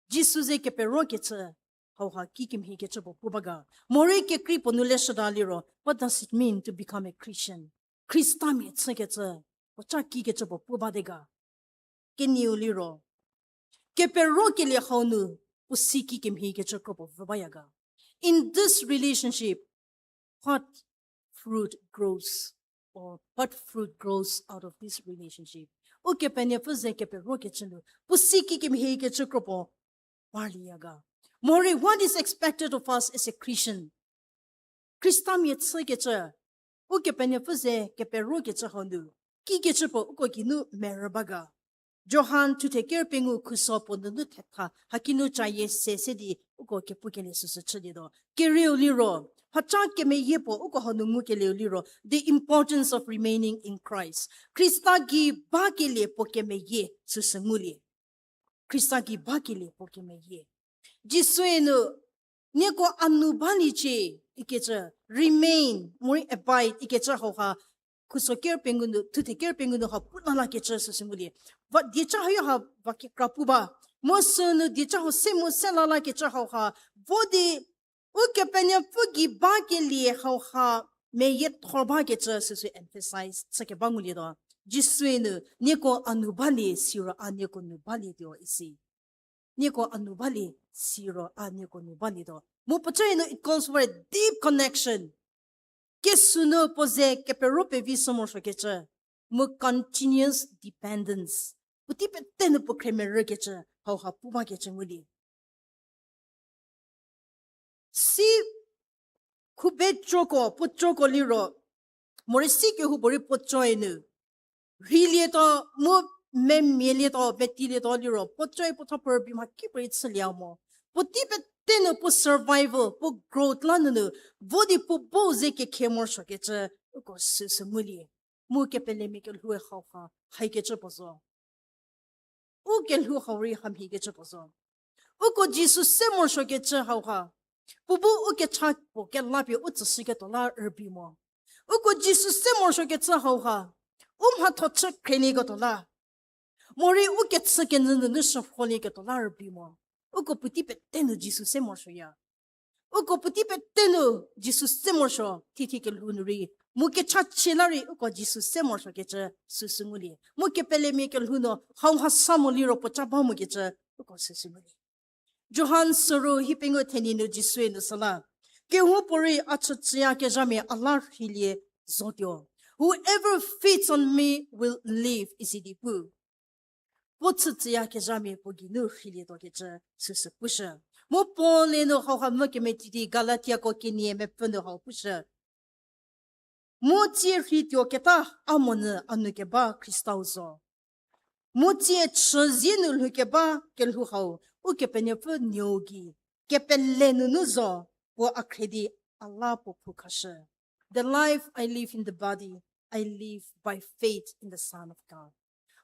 Jisu ze keperokecü hauha kikemhiekecü puo pu ba ga. Morei kekrei puo nu leshüda liro, what does it mean to become a Christian? Khristamia chükecü, puoca kikecü puo pu ba de ga. Kenieu liro, keperokelie hau nu, puo si kikemhiekecü kro puo vü baya ga. In this relationship, what fruit grows, or what fruit grows out of this relationship? Ukepenuopfü ze keperokecü nu, puo si kikemhiekecü kro puo parlieya ga. Morei, what is expected of us as a Christian? Khristamia chükecü, Ukepenuopfü ze keperokecü hau nu, kikecü puo uko geinu merü ba ga. Johan thuthe ker pengou khuso puo nunu thetha, hakinu cayie se se di uko kepukelie süsü chülietuo. Kerieu liro, mhaca kemeyie puo uko hau nu ngukelieu liro, the importance of remaining in Christ. Khrista gei bakelie puo kemeyie süsü ngulie. Khrista gei bakelie puo kemeyie. Jisue nu, nieko a nu baliecie ikecü, remain, morei abide ikecü hauha, khuso ker pengou nu, thuthe ker pengou nu ha pu lalakecü süsü ngulie. Va dieca hayo ha va kekra pu ba. Mu sünu dieca hau se mu se lalakecü hauha, vo di Ukepenuopfü gei bakelie hauha meyie thor bakecü süsü emphasize chükeba ngulietuo. Jisue nu, nieko a nu balie, siro a nieko nu balietuo isi. Nieko a nu balie, siro a nieko nu balietuo. Mu puoca nu, it calls for a deep connection. Kesünu puo ze kepero pevi sü morosuokecü, mu continuous dependence. Puotei pete nu puo khremerükecü, hauha pu bakecü ngulie. Si khube coko, puo coko liro, morei si kehoupuorei puo coe nu rheilietuo, mu memialietuo, metilietuo liro, puo coe puo thopfü rübei mhakipuorei chülie mo. Puotei pete nu puo survival, puo growth la nunu, vo di puo bo ze kekhe morosuokecü, uko süsü ngulie. mu kepelemia kelhoue hauha haikecü puo zo. U kelhou hau rei hamhiekecü puo zo. Uko Jisu se morosuokecü hauha, puo bu u kecha puo kelapie u tsüshüketuo la rübei mo. Uko Jisu se morosuokecü hauha, u mhatho chü khrielieketuo la, morei u kechükenyü nunu shürholieketuo la rübei mo. Uko puotei pete nu Jisu se morosuoya. Uko puotei pete nu Jisu se morosuo, thithie kelhou nu rei, mu kechachie la rei uko Jisu se morosuokecü süsü ngulie. Mu kepelemia kelhou nu hauha sa mo liro puoca ba mokecü uko süsü ngulie. Johan suru hiepengou thenie nu Jisue nu süla, kehoupuorei a chütsüyakezhamia a la rheilie zotuo. Whoever feeds on me will live, isi di pu. Puo chütsüyakezhamia puo geinu rheilietuokecü süsü pushü. Mu Paul-e nu hauha mvü kemetiti Galatiako kenie mepfü nu hau pushü. Mu tsie rheituoketa a monyü a nu keba Khristau zo. Mu tsie chüzie nu lhoukeba kelhou hau Ukepenuopfü nuou gei kepele nunu zo, puo a khrie di a la puo phou khashü. The life I live in the body, I live by faith in the Son of God.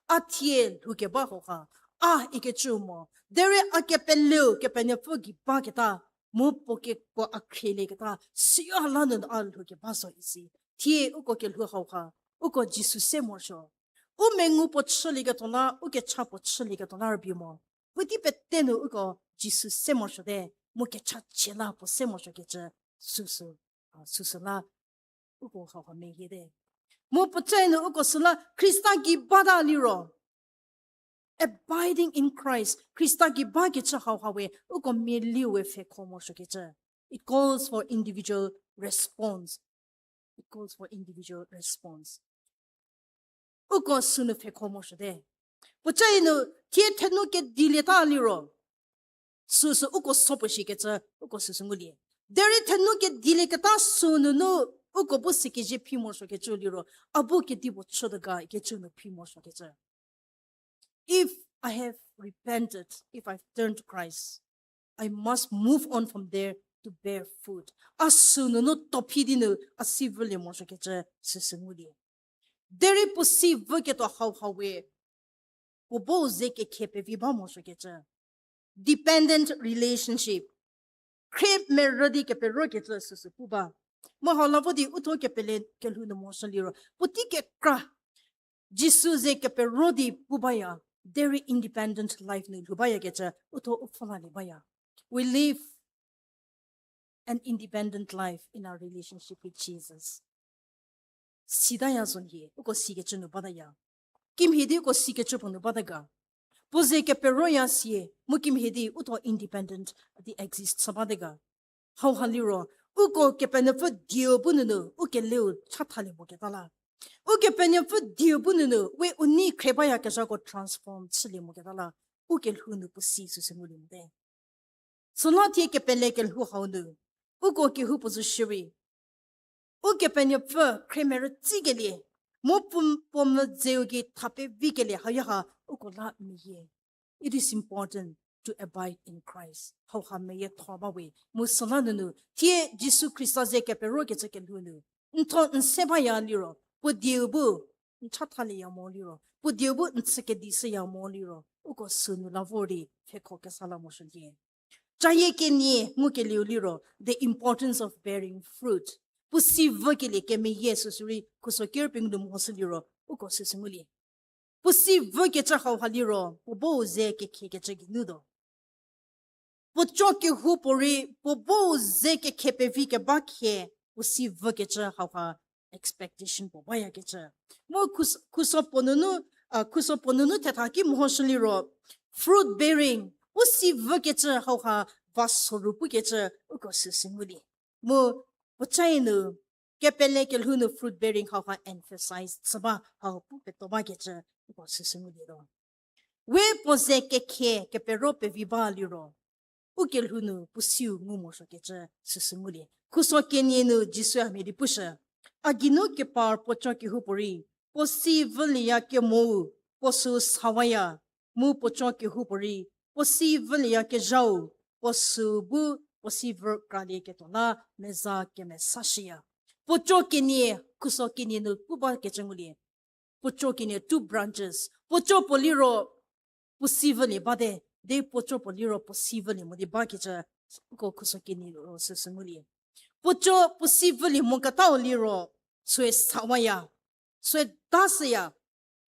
A thie lhoukeba hauha, a ikecü mo, derei a kepeleu Kepenuopfü gei baketa, mu puo keko a khrielieketa, siya la nunu a lhoukeba zo isi. Thie uko kelhou hauha, uko Jisu se morosuo. U mengu puo chülieketuo la, u kecha puo chülieketuo la rübei mo. Puotei pete nu uko Jisu se morosuote, mu kechachie la puo se morosuokecü süsü, a, süsü la uko hauha meyiete. Mu puoca nu uko süla Khrista gei bata liro, abiding in Christ, Khrista gei bakecü hauha we uko mialiu we pfhekho morosuokecü. It calls for individual response. It calls for individual response. Uko sünu pfhekho morosuote. Puoca nu thie thenu kedilieta liro, süsü uko so puo shikecü uko süsü ngulie. Derei thenu kedilieketa sünunu uko bu sikezhie phi morosuokecü liro, a bu kedipuo chütuo ga ikecü nu phi morosuokecü. If I have repented, if I've turned to Christ, I must move on from there to bear fruit. A sünunu tuophi di nu a si vülie morosuokecü süsü ngulie. Derei puo si vüketuo hauha we, puo bu ze kekhe pevi ba morosuokecü. Dependent relationship. Khrie merü di keperokecü süsü pu ba. Mu hau la vo di uthuo kepele kelhou nu morosuo liro, puotei kekra Jisu ze kepero di pu baya, derei independent life nu lhou bayakecü uthuo u pfhülalie baya. We live an independent life in our relationship with Jesus. Sitaya zo nhie, uko sikecü nu bataya. Kimhie di uko sikecü puo nu bata ga. Puo ze keperoya sie, mu kimhie di uthuo independent di exist sa bate ga. Hauha liro, uko Kepenuopfü dieu bu nunu, u keleu chathalie moketa la. Ukepenuopfü dieu bu nunu, we u nei khrie bayakezhako transform chülie moketa la. U kelhou nu puo si süsü ngulie mote. Süla thie kepele kelhou hau nu, uko kehoupuo zo shierei, Ukepenuopfü khrie merütsikelie, mu puo, puo mvüdzeu gei tha pevikelie hauha uko la meyie. It is important to abide in Christ. Hauha meyietho ba we, mu süla nunu, thie Jisu Khrista ze keperokecü kelhou nu, n tho n se baya liro, puo dieu bu n chathalieya mo liro, puo dieu bu n chü kedi shüya mo liro, uko sünu la vor di pfhekho kesa la morosuo nhie. Cayie kenie ngukelieu liro, the importance of bearing fruit. Puo si vükelie kemeyie süsürei khuso ker pengou nu mehoshü liro, uko süsü ngulie. Puo si vükecü hauha liro, puo bu ze kekhe kecü geinu tuo. Puo co kehoupuorei, puo bu ze kekhe pevi keba khe, puo si vükecü hauha expectation puo bayakecü. Mu khus-, khuso puo nunu, a, khuso puo nunu thetha ki mehoshü liro, fruit bearing, u si vükecü hauha va soru pukecü uko süsü ngulie. Mu puocae nu, kepele kelhou nu fruit bearing hauha emphasize chü ba hau pu peto bakecü uko süsü ngulietuo. We puo ze kekhe kepero pevi ba liro, u kelhou nu puo siu ngu morosuokecü süsü ngulie. Khuso kenie nu Jisu hamhie di pushü, a geinu kepar puo co kehoupuorei, puo si vülieya kemou, puo süu sawaya, mu puo co kehoupuorei, puo si vülieyakezhau, puo süu bu puo si vü kralieketuo la meza kemesashüya. Puoco kenie, khuso kenie nu pu bakecü ngulie. Puoco kenie, two branches. Puoco puo liro puo si vülie bate, de puoco puo liro puo si vülie mo di bakecü, uko khuso kenie ro süsü ngulie. Puoco puo si vülie moketau liro, süe sawaya, süe dashüya,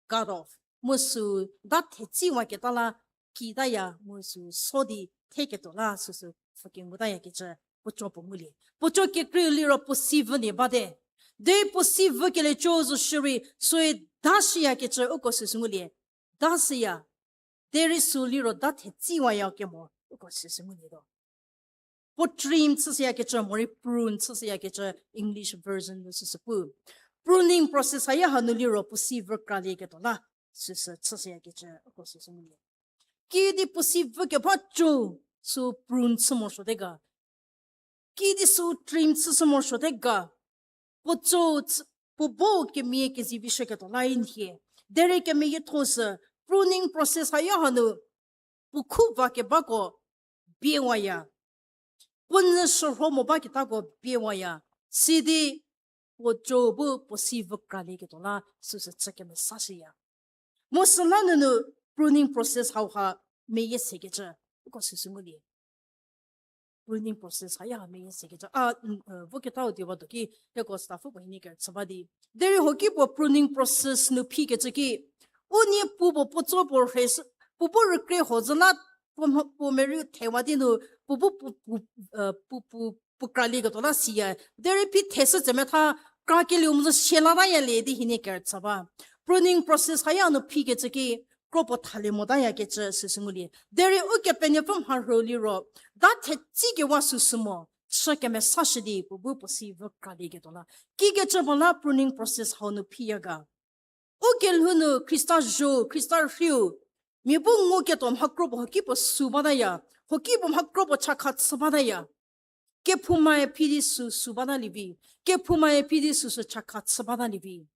cut off. Mu sü da thetsiwaketa la kitaya, mu sü so di theketuo la süsü pfhükengutayakecü puoco puo ngulie. Puoco kekreiu liro puo si vülie bate. De puo si vükeliecü zo shierei, süe dashüyakecü uko süsü ngulie. Dashüya. Derei sü liro da thetsiwaya kemo uko süsü ngulietuo. Puo trim chüshüyakecü, morei prune chüshüyakecü English version nu süsü pu. Pruning process haya hanu liro puo si vükralieketuo la süsü chüshüyakecü uko süsü ngulie. Kiüdi puo si vükeba co sü prune chü morosuote ga. Kiüdi sü trim chüshü morosuote ga. Puo co, puo bo kemia kezivishüketuo la inhie. Derei kemeyietho sü pruning process haya hanu puo khu vakebako biewaya. Puo nyü shürho mo baketako biewaya. Sidi puo co bu puo si vükralieketuo la süsü chü kemesashüya. Mu süla nunu pruning process hauha meyie sekecü uko süsü ngulie. Pruning process haya meyie sekecü a, voketau diewatuo ki hieko staff puo hienie kerüchü ba di. Derei hoki puo pruning process nu phikecü ki, u nie puo puo puo co puo rhe, puo bu rükrie ho zü la, puo merü thewa di nu, puo bu puo, puo, puo, puo, puo kralieketuo la siya. Derei phi theshü tse metha, krakelieu mu zü sie la tayalie di hienie kerüchü ba. Pruning process haya nu phikecü ki, kro puo thalie motayakecü süsü ngulie. Derei Ukepenuopfü mharhü liro, da thetsikewa süsü mo, chü kemesashü di puo bu puo si vükralieketuo la. Kikecü puo la pruning process hau nu phiya ga. U kelhou nu Khrista zho, Khrista rhiu, mia bu nguketuo mha kro puo hoki puo sü bataya, hoki puo mha kro puo chakha chü bataya. Kephoumae phi di sü sü batalie vi, kephoumae phi di süsü chakha chü batalie vi.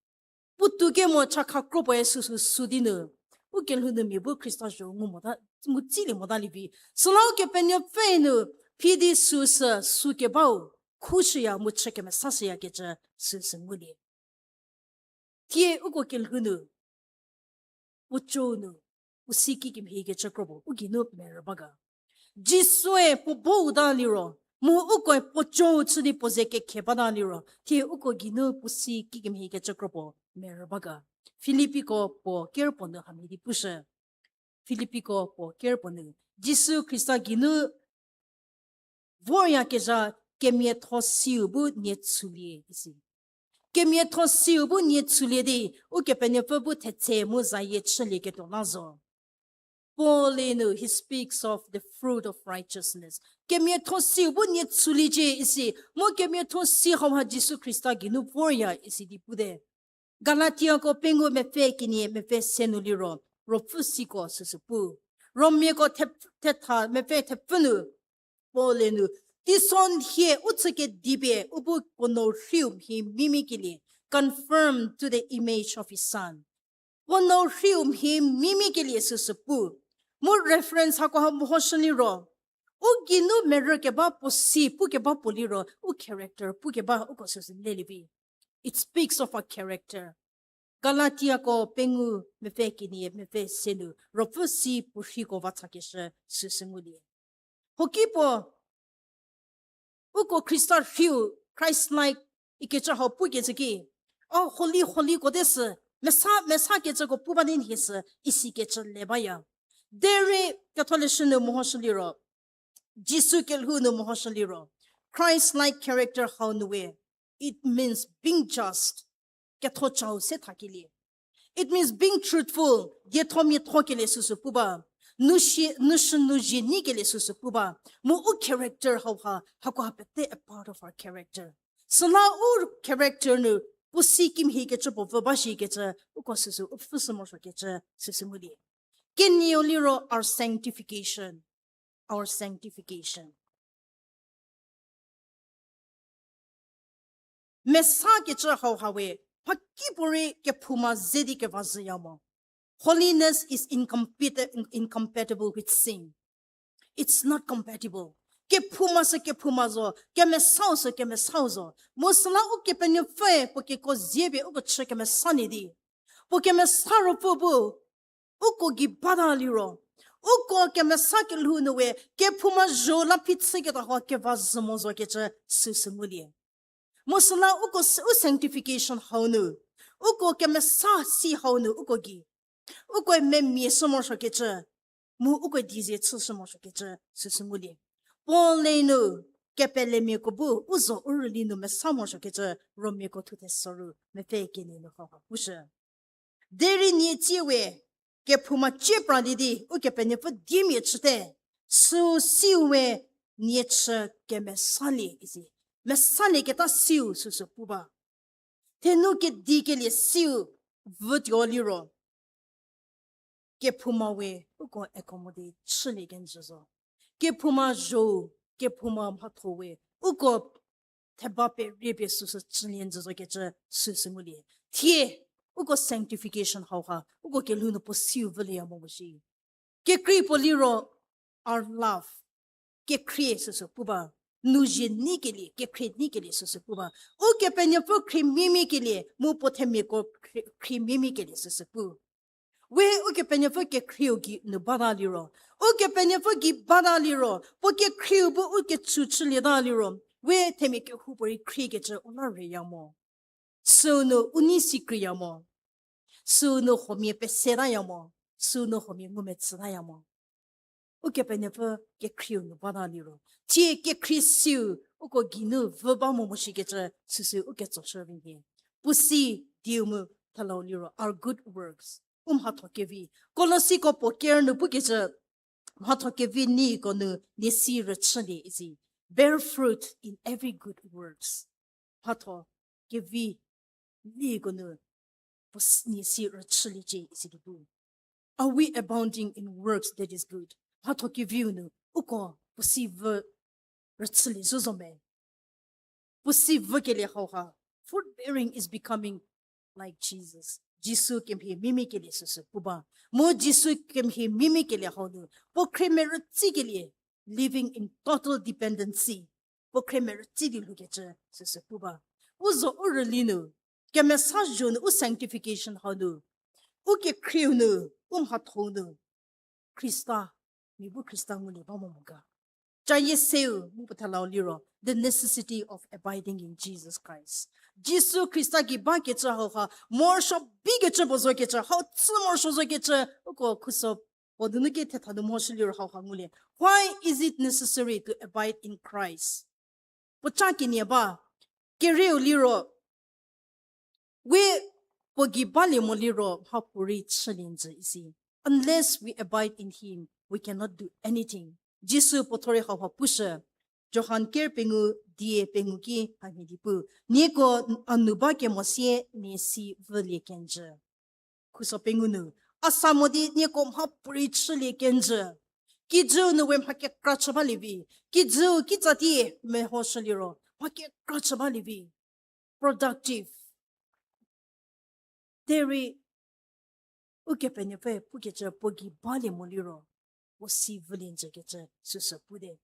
Puotou kemo chakha kro puoe süsü sü di nu, u kelhou nu mia bu Khrista zho ngu mota, ngu tsilie motalie vi. Süla Ukepenuopfü nu phi di süsü sü kebau, khushüya mu chü kemesashüyakecü süsü ngulie. Thie uko kelhou nu, puo co nu, puo si kikemhiekecü kro puo u geinu merü ba ga. Jisue puo bou ta liro, mu ukoe puo co chü di puo ze kekhe bata liro, thie uko geinu puo si kikemhiekecü kro puo merü ba ga. Filippiko puo ker puo nu hamhie di pushü. Filippiko puo ker puo nu, Jisu Khrista geinu voryakezha kemiatho siu bu nie tshulie isi. Kemiatho siu bu nie tshulie di, Ukepenuopfü bu thetse mu zayie chülieketuo la zo. Paul-e nu, he speaks of the fruit of righteousness. Kemiatho siu bu nie tshuliecie isi, mu kemiatho si hauha Jisu Khrista geinu vorya isi di pute. Galatiako pengou mepfü kenie mepfü se nu liro, ruopfü siko süsü pu. Romiako thetha mepfü thepfü nu, Paul-e nu, teisonhie u chükedipie u bu puo nuo rhiu mhie mimikelie, conformed to the image of his Son. Puo nuo rhiu mhie mimikelie süsü pu. Mu reference hako ha mehoshü liro, u geinu merü keba puo si pukeba puo liro, u character pukeba uko süsü lelie vi. It speaks of our character. Galatiako pengou mepfü kenie mepfü se nu, ruopfü si puo rhiko va chakeshü süsü ngulie. Hoki puo, uko Khrista rhiu, Christ-like, ikecü hau pukecü ki, o holy, holy ko te sü, mesa, mesakecüko pu ba di nhie sü, isikecü le baya. Derei ketholeshü nu mehoshü liro, Jisu kelhou nu mehoshü liro, Christ-like character hau nu we, it means being just, ketho chau se thakelie. It means being truthful, dietho miathokelie süsü pu ba, nushü nuzhie nyikelie süsü pu ba, mu u character hauha, hakoha pete a part of our character. Süla u character nu, puo si kimhiekecü puo vü ba shikecü, uko süsü u pfhüshü morosuokecü süsü ngulie. Kenieu liro our sanctification, our sanctification. Mesakecü hauha we, mhakipuorei kephouma ze di keva zhüya mo. Holiness is incompati-, incompatible with sin. It's not compatible. Kephouma sü kephouma zo, kemesau sü kemesau zo. Mu süla Ukepenuopfüe puo keko zie pie uko chü kemesalie di, puo Kemesa Ruopfü bu uko gei bata liro, uko kemesa kelhou nu we kephouma zho la phichüketa hau keva zhü mo zokecü süsü ngulie. Mu süla uko s-, u sanctification hau nu, uko kemesa si hau nu uko gei, uko memia shü morosuokecü, mu uko dieze chüshü morosuokecü süsü ngulie. Paul-e nu kepelemiako bu u zho u rüli nu mesa morosuokecü Romiako thuthe soru mepfü kenie nu hau ha pushü. Derei nie tsie we kephouma cie pralie di Ukepenuopfü diemia chüte, süu siu we nie chü kemesalie isi. Mesalieketa siu süsü pu ba. Thenu kedikelie siu vütuo liro, kephouma we uko accommodate chülie kenjü zo. Kephouma zho, kephouma mhatho we uko theba perie pie süsü chülie njü zokecü süsü ngulie. Thie uko sanctification hau ha uko kelhou nu puo siu vülieya mo mo shi. Kekrei puo liro our love, kekhrie süsü pu ba, nu zhie neikelie, kekhrie neikelie süsü pu ba. Ukepenuopfü khriemiemie kelie, mu puo themiako khrie-, khriemiemie kelie süsü pu. We Ukepenuopfü kekhrieu gei nu bata liro, Ukepenuopfü gei bata liro, puo kekhrieu bu u kecü chülieta liro, we themia kehoupuorei khriekecü u la reya mo. Süu nu u nei si kreiya mo. Süu nu huomia pesetaya mo. Süu nu huomia ngumetsütaya mo. Ukepenuopfü kekhrieu nu bata liro, thie kekhrie siu uko geinu vü ba mo mo shikecü süsü u ketsoshü vi nhie. Puo si dieu mu thelau liro our good works, u mhatho kevi. Kolosiko puo ker nu pukecü, mhatho kevi nieko nu nie si rüchülie isi. Bear fruit in every good works. Mhatho kevi nieko nu puo s-, nie si rüchüliecie isi di pu. Are we abounding in works that is good? Mhatho keviu nu uko puo si vü rüchülie zo zo me? Puo si vükelie hau ha, fruit bearing is becoming like Jesus. Jisu kemhie mimikelie süsü pu ba. Mu Jisu kemhie mimikelie hau nu puo khrie merütsikelie, living in total dependency, puo khrie merütsi di lhoukecü süsü pu ba. U zo u rüli nu, kemesa zho nu u sanctification hau nu, u kekhrieu nu, u mhatho nu, Khrista, mia bu Khrista ngulie ba mo mo ga. Cayie seu mu puo thelau liro the necessity of abiding in Jesus Christ. Jisu Khrista gei bakecü hau ha morosuo bikecü puo zokecü, hau tsü morosuo zokecü, uko khuso puo donu ki thetha nu mo shü liro hau ha ngulie. Why is it necessary to abide in Christ? Puoca kenie ba, kerieu liro, we puo gei balie mo liro mhapuorei chülie njü isi. Unless we abide in him, we cannot do anything. Jisu puo thuo rei hau ha pushü, Johan ker pengou die pengou ki hamhie di pu, nieko a nu ba kemo sie nie si vülie kenjü. Khuso pengou nu, a sa mo di nieko mhapuorei chülie kenjü. Kijüu nu we mha kekra chü balie vi. Kijüu kitsa tie mehoshü liro mha kekra chü balie vi. Productive. Derei Ukepenuopfü pukecü puo gei balie mo liro, puo si vülie njükecü süsü pute.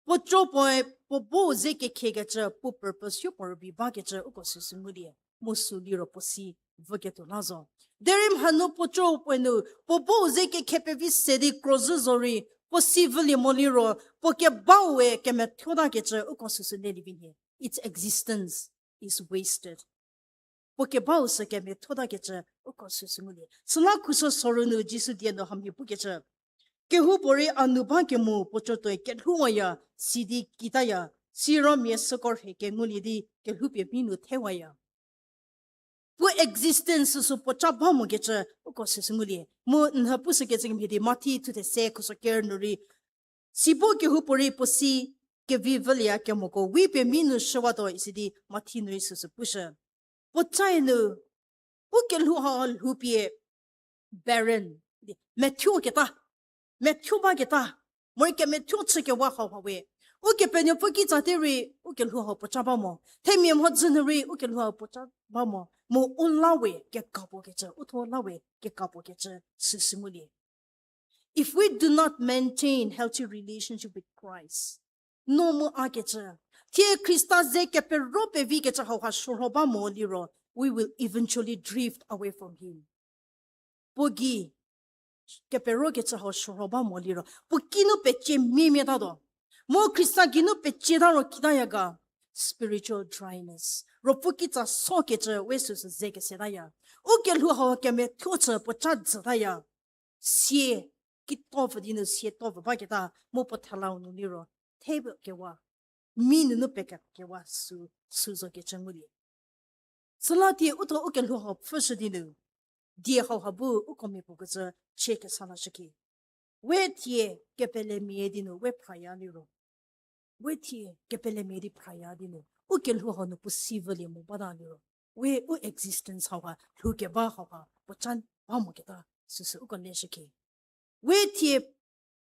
Puo co puoe puo bou ze kekhiekecü, puo purpose yo puo rübei bakecü uko süsü ngulie, mu sü liro puo si vüketuo la zo. Derei mhanu puo co puoe nu puo bou ze kekhie pevi se di krozhü zorei, puo si vülie mo liro, puo kebaue kemethuotakecü uko süsü lelie vi nhie. Its existence is wasted. Puo kebau sü kemethuotakecü uko süsü ngulie. Süla khuso soru nu Jisu die nu hamhie pukecü, kehoupuorei a nu ba kemo puo co tuoi kelhouwaya, sidi kitaya, siro mia süko rhe kengulie di kelhoupie mi nu thewaya. Puo existence süsü puoca ba mokecü uko süsü ngulie. Mu nhü pushükecü kemhie di Mathi thuthe se khuso ker nu rei, sibo kehoupuorei puo si kevi vülie kemoko wipie mi nu shüwatuo isi di Mathi nu rei süsü pushü. Puocae nu, u kelhou ha lhoupie barren, methuoketa, methuo baketa, morei kemethuo chükewa hau ha we. Ukepenuopfü kitsa te rei u kelhou hau puoca ba mo. Themia mhodzü nu rei u kelhou hau puoca ba mo. Mu u la we kekapuokecü, u thuo la we kekapuokecü süsü ngulie. If we do not maintain healthy relationship with Christ, no mu a kecü, thie Khrista ze kepero pevi kecü hauha shürho ba mo liro, we will eventually drift away from him. Puo gei kepero kecü hau shürho ba mo liro, puo kinu pecie mimia tatuo. Mu Khrista geinu pecie ta ro kitaya ga, spiritual dryness. Ruopfü kitsa so kecü we süsü ze kesetaya. U kelhou hau kemethuo chü puo cha jütaya. Sie kito pfü di nu sie to pfü baketa mu puo thelau nu liro, thebe kewa, mi nunu peke kewa sü, sü zo kecü ngulie. Süla thie uthuo u kelhou hau pfhüshü di nu, die hauha bu uko mia puo kecü chie kesa lashüki. We thie kepelemia di nu we phraya liro, we thie kepelemia di phraya di nu, u kelhou hau nu puo si vülie mo bata liro, we u existence hauha lhou keba hauha puo cha ba moketa süsü uko leshüki. We thie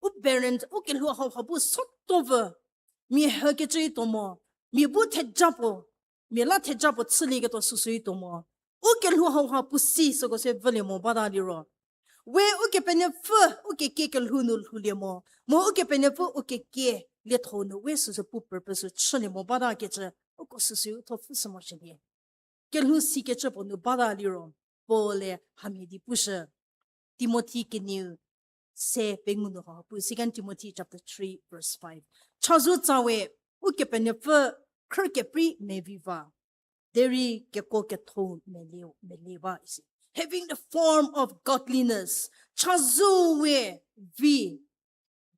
u parent u kelhou hauha bu soto vü, mia hükecü i tuo mo, mia bu theja puo, mia la theja puo chülieketuo süsü i tuo mo. U kelhou hauha puo si süko se vülie mo bata liro, we Ukepenuopfü u kekie kelhou nu lhoulie mo, mu Ukepenuopfü u kekie lietho nu we süsü pu purpose chülie mo bata kecü, uko süsü uthuo pfhüshü mo shülie. Kelhou sikecü puo nu bata liro, Paul-e hamhie di pushü. Timothy kenieu se pengou nu ha pu, Second Timothy chapter three verse five. Chazou tsa we, Ukepenuopfü khrü keprei mevi va, derei kekuo ketho melie, melie ba isi. Having the form of godliness, chazou we vi,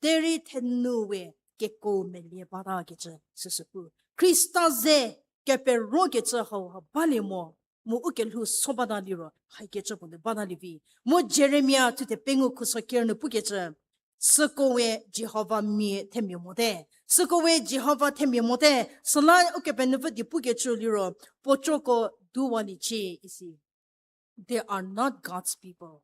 derei thenu we kekuo melie bata kecü süsü pu. Khrista ze kepero kecü hauha balie mo, mu u kelhou so bata liro, haikecü puo nu bata lievi. Mu Jeremia thuthe pengou khuso ker nu pukecü, süko we Jihova mia themia mote. Süko we Jihova themia mote. Süla Ukepenuopfü di pukecü liro, puo coko duwaliecie isi. They are not God's people.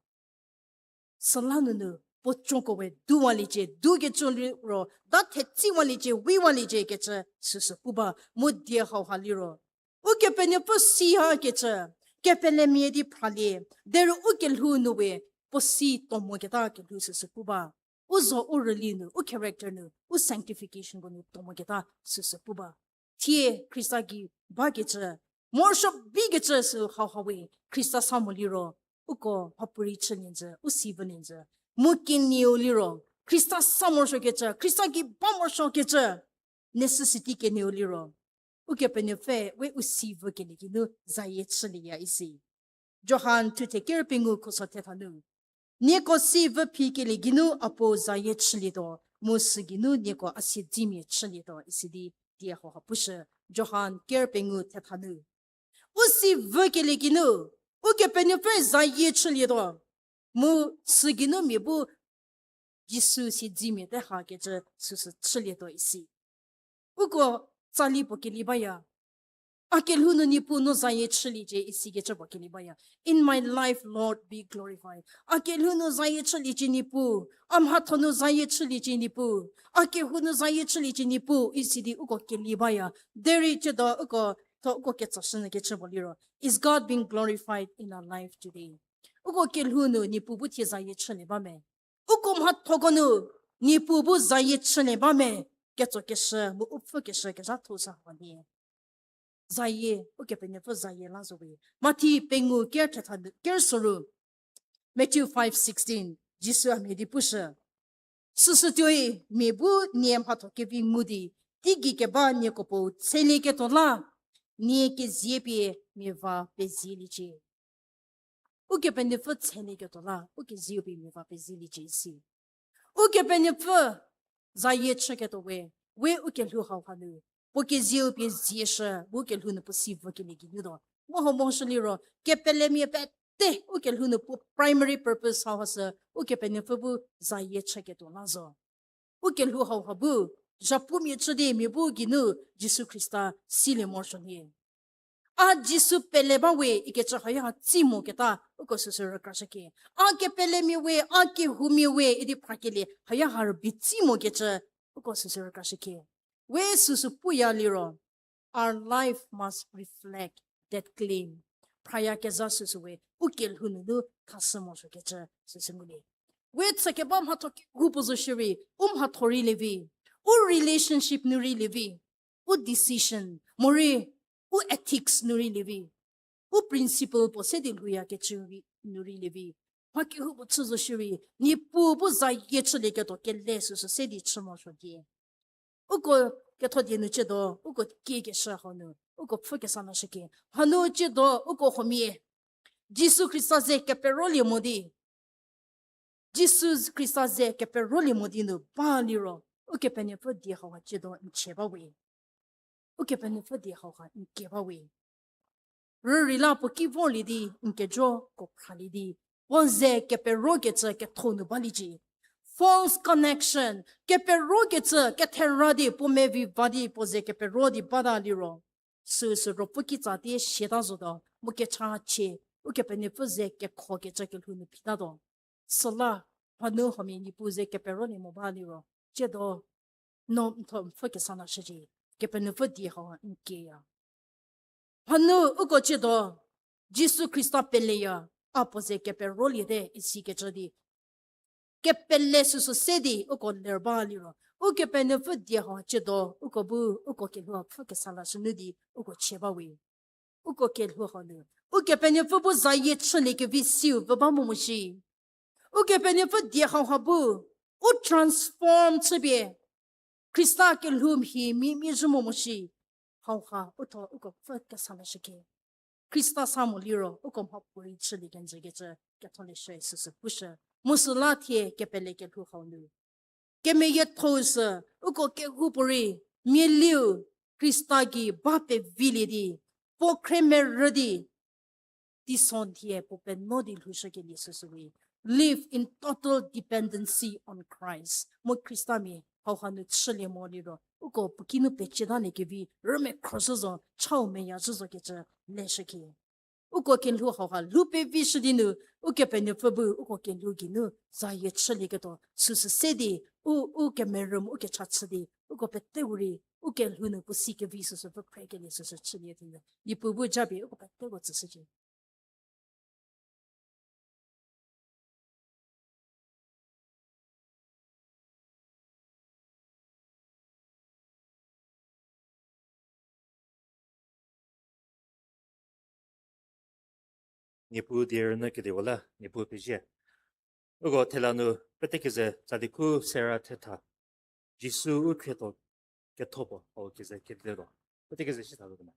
Süla nunu puo coko we duwaliecie, dukecü liro, da thetseiwaliecie, wiwaliecie kecü süsü pu ba, mu die hauha liro, Ukepenuopfü si ha kecü, kepelemia di phralie, derei u kelhou nu we puo si to moketa kelhou süsü pu ba. U zo u rüli nu, u character nu, u sanctification ko nu to moketa süsü pu ba. Thie Khrista gei bakecü, morosuo bikecü sü hauha we Khrista sa mo liro, uko mhapuorei chülie njü, u si vülie njü. Mu kenieu liro, Khrista sa morosuokecü, Khrista gei ba morosuokecü, necessity kenieu liro, Ukepenuopfü we u si vükelie geinu zayie chülieya isi. Johan thuthe ker pengou khuso thetha nu, nieko si vü phikelie geinu a puo zayie chülietuo, mu sü geinu nieko a siedzemia chülietuo isi di die hauha pushü. Johan ker pengou thetha nu, u si vükelie geinu Ukepenuopfü zayie chülietuo, mu sü geinu mia bu Jisu siedzemia te hakecü süsü chülietuo isi. Uko tsali puo kelie baya. A kelhou nu Niepuu no zayie chüliecie isikecü puo kelie baya. In my life, Lord, be glorified. A kelhou nu zayie chüliecie Niepuu. A mhatho nu zayie chüliecie Niepuu. A kehou nu zayie chüliecie Niepuu isi di uko kelie baya. Derei chüdo uko tho uko ketsoshünyü kecü puo liro, is God being glorified in our life today? Uko kelhou nu Niepuu bu thie zayie chülie ba me? Uko mhathoko nu Niepuu bu zayie chülie ba me? Ketsokeshü mu u pfükeshü kezhatho sa hanie. Zayie, Ukepenuopfü zayie la zo we. Mathi pengou ker thetha ker soru. Matthew five sixteen, Jisu a mhie di pushü, süsütuoi mia bu nie mhatho kevi ngu di, teigei keba nieko Puo tshelieketuo la, nie kezie pie mia va pezieliecie. Ukepenuopfü tshelieketuo la, u kezieu pie mia va pezieliecie isi. Ukepenuopfü zayie chüketuo we, we u kelhou hauha nu, puo kezieu pie zieshü, bu kelhou nu puo si vükelie geinu tuo. Mu hau mo shü liro, kepelemia pete u kelhou nu puo primary purpose hauha sü, Ukepenuopfü bu zayie chüketuo la zo. U kelhou hauha bu, zhapumia chü di mia bu geinu Jisu Khrista silie morosuo nie. A Jisu pele ba we ikecü haya ha tsi moketa, uko süsü rükrashükie. A kepelemia we, a kehoumia we idi phrakelie haya ha rübei tsi mokecü, uko süsü rükrashükie. We süsü puya liro, our life must reflect that claim. Phraya kezha süsü we u kelhou nunu thashü morosuokecü süsü ngulie. We chükeba mhatho kehoupuo zo shierei, u mhatho rei lievi, u relationship nu rei lievi, u decision, morei u ethics nu rei lievi, u principle puo se di lhouyakecü rei nu rei lievi. Mha kehoupuo chü zo shierei, Niepuu bu zayie chülieketuo kele süsü se di chü morosuo die. Uko ketho die nu ciedo, uko kiekeshü hau nu, uko pfhü kesa lashükie. Hanu ciedo, uko huomia Jisu Khrista ze keperolie mo di, Jisu Khrista ze keperolie mo di nu ba liro, Ukepenuopfü die hauha ciedo n chie ba we. Ukepenuopfü die hauha n kie ba we. Rürei la puo ki vorlie di, n kejo ko phralie di, puo ze keperokecü ketho nu baliecie. False connection, keperokecü kethera di puo mevi va di puo ze kepero di bata liro, süsü ruopfü kitsa tie siata zotuo, mu kechachie, Ukepenuopfü ze kekhokecü kelhou nu phitatuo. Süla, hanu huomia Niepuu ze keperolie mo ba liro, ciedo, no n tho n pfhü kesa lashücie, Kepenuopfü die hau n kieya. Hanu uko ciedo, Jisu Khrista peleya, a puo ze keperoliete isikecü di, kepele süsü se di uko ler ba liro, Ukepenuopfü die hau ciedo, uko bu, uko kelhou pfhü kesa lashünu di, uko chie ba we. Uko kelhou hau nu, Ukepenuopfü bu zayie chüliekevi siu vü ba mo mo shi. Ukepenuopfü die hauha bu, u transform chüpie, Khrista kelhou mhi mimia zhü mo mo shi. Hauha u tho uko pfhü kesa lashükie. Khrista sa mo liro, uko mhapuorei chülie kenjükecü, ketholeshü süsü pushü. Mu süla thie kepele kelhou hau nu, kemeyiethou sü, uko kehoupuorei, mialiu, Khrista gei ba pevilie di, puo khremerü di, teisonhie puo penuo di lhoushükelie süsü we. Live in total dependency on Christ. Mu Khristamia hauha nu chülie mo liro, uko puo kinu pecietalie kevi, rümekhro zhü zo, chau meya zhü zokecü, leshükie. Uko kelhou hauha lhou pevishü di nu, Ukepenuopfü bu uko kelhou geinu zayie chülieketuo süsü se di, u, u kemerü mu u kecha chü di, uko peteko rei, u kelhou nu puo si kevi süsü pfü phrekelie süsü chülie di nu, Niepuu bu japie uko peteko tsüshücie. Niepuu die rünyü kediwa la, Niepuu pezie. Uko thela nu pete keze tsali khu sera thetha, Jisu u khrietho ketho puo, o keze kediwa. Pete keze shi tha zo kena.